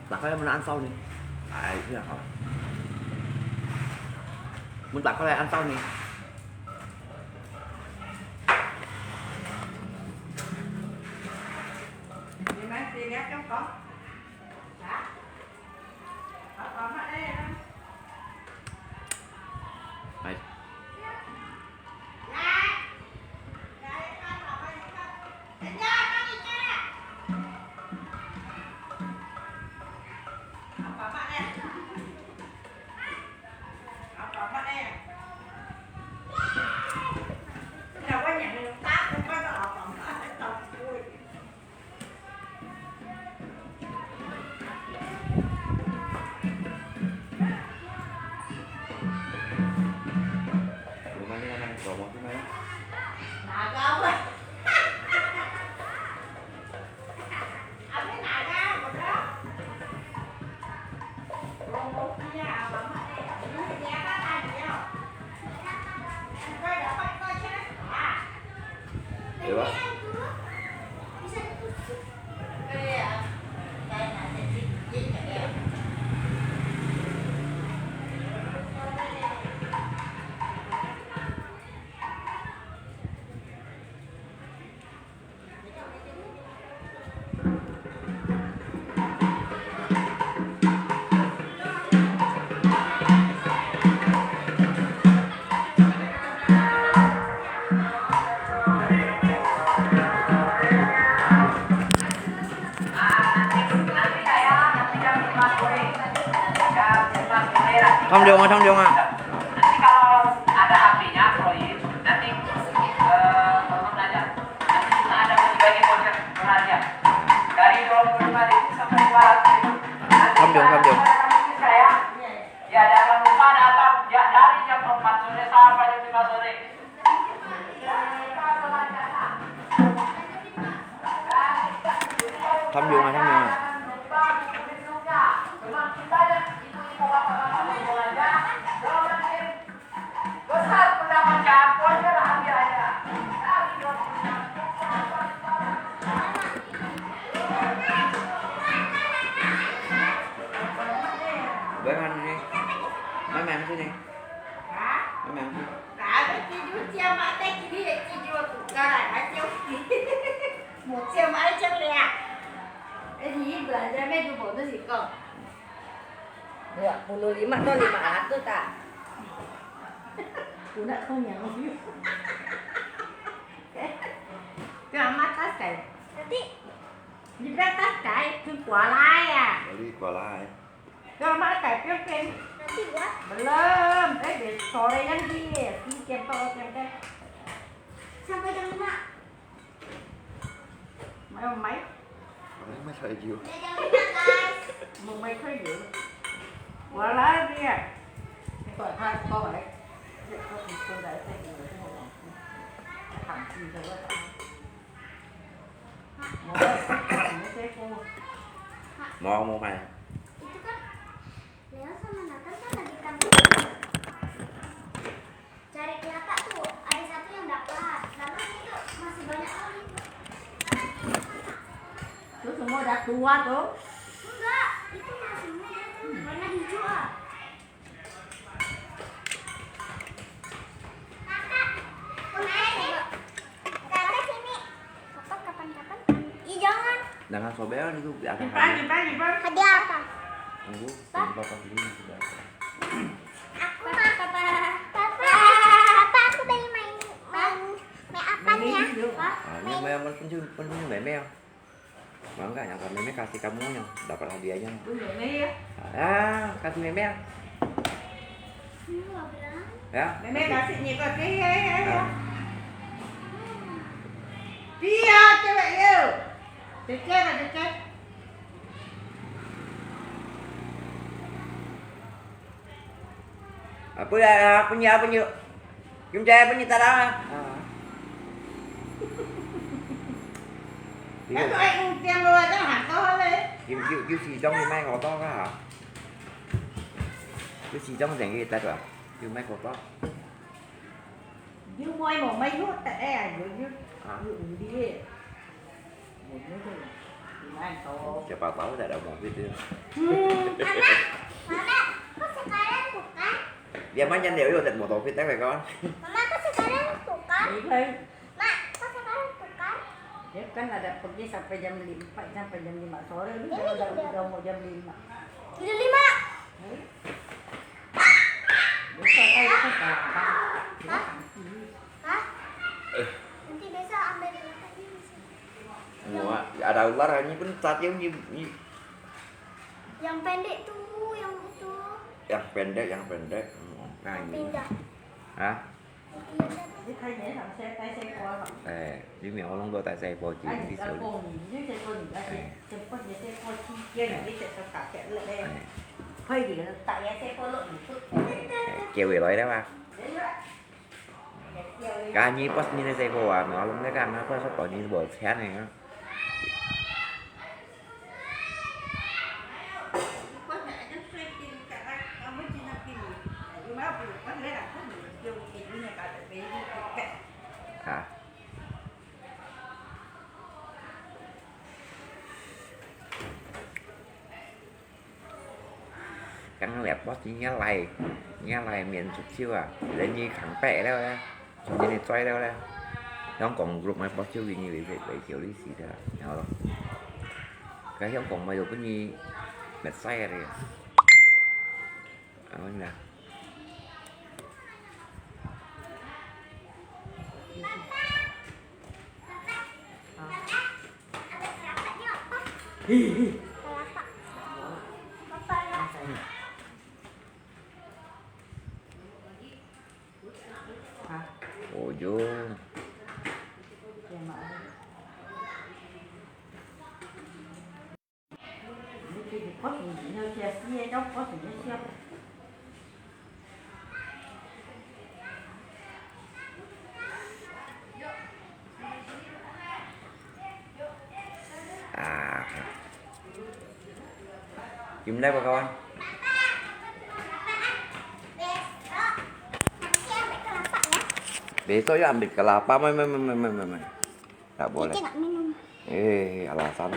Takkan mana ansau ni? Ai, ini apa? Mun takkan lai ansau ni? Ni mai sini ya, cakap. Tham jong ah, tham jong ah. Nanti kalau ada apinya, proyek, nanti, eh, tolong aja. Nanti kita ada bagi-bagi project perharian. Dari dua puluh lima ribu sampai dua ratus ribu. Nanti Tham jong, tham jong. Saya, ya, jangan lupa datang, ya, dari jam empat sore sampai jam lima sore. Tham jong ah, tham jong ah. Bye bye ni. Bye bye ni. Hả? Bye bye ni. Tại cái chi chú chia mà tay chi đi chi chú tụ cái này hả chú? Một chia mà ai chấp lẹ. Cái gì bữa giờ mấy chú bốn nó gì con? Dua puluh lima atau lima ratus tak? Aku nak kau yang. Cái mà tắt cái. Nanti. Di bawah tas kai, tu kualai ah. Beli kualai. Dah mak kai pion pen. Nanti ya. Belum, eh, dia sore yang di, di tempat tempat. Sampai jam lima. Mai mai. Mai mai saya jiu. Udah jam lima, guys. Mau mai kau jiu. Kualai dia. Kau tak kau eh. Kau ikut dah saya jiu tu orang. Kamsi tu. Mau, mau main. Itu kan Leo sama Nathan kan lagi kampung. Cari kelapa tuh, ada satu yang dapat. Lalu itu masih banyak lagi. Itu semua udah tua tuh. Enggak, itu masih muda tuh, warna hijau ah. Kakak, kakak sini. Papa kapan-kapan. Ih, jangan. Jangan sobek itu biar ada. Simpan, hadiah. Simpan, simpan. Hadiah apa? Tunggu, tunggu papa dulu, sudah. Aku mah, papa. Papa, papa, aku beli main, main, main apa nih ya? Ini, yuk. Ah, ini main apa pun juga, pun juga main, main. Mau nggak yang kami kasih kamu yang dapat hadiahnya? Beli mie ya? Ah, kasih meme ah. Ya? Meme kasih ni kau, ya, ya, ya, ya. Ah. Dia cewek you. Cecep lah, cecep. Apa ya, apa ni, apa ni? Jom cai apa ni tak ada? Ah. Kan kau ai ung tiang lo, jangan kau le. Jom, jom, jom si jong ni mai kau tau ka ha? Jom si jong jeng kita tu ah. Jom mai kau tau. Jom mai mau mai yuk tak eh, jom, jom. Ah. Jom uli eh. Siapa tahu tak ada mobil dia. Hmm. Mama, Mama, kok sekarang bukan? Dia mah nyan dia, dia tak motor fit tak kan? Mama, kok sekarang bukan? Mak, kok sekarang bukan? Dia kan ada pergi sampai jam lima, sampai jam lima sore, ini udah, udah mau jam lima. Jam lima. Hmm? Besok kan kita sarapan. Hah? Hah? Nanti besok ambil berapa ini? Semua, ada ular, ini pun saat ini, ini. Yang pendek tu, yang itu. Yang pendek, yang pendek. Hmm, nah, ini. Pindah. Hah? Yang pendek. Eh, ini orang tu tak saya bawa je, ini saya. Eh. Eh. Eh, kêu về lại đó mà. Kani pas ni na sa ko wa, ma lom na ka na pas ko ni bo chan ni. Ha. 剛剛兩波真正來，正來面出手啊，人家扛白了咧，從這裡追了咧。香港 group 買波手給你來來來叫你死的，然後咯，該香港買有分你滅晒的，然後呢？ Kelapa. Bapak, ya. 我同你要切丝，要我同你切。啊，有没有来过？Besok ya ambil kelapa, mai, mai, mai, mai, mai, mai, mai. Tak boleh. Kita nak minum. Eh, alasan.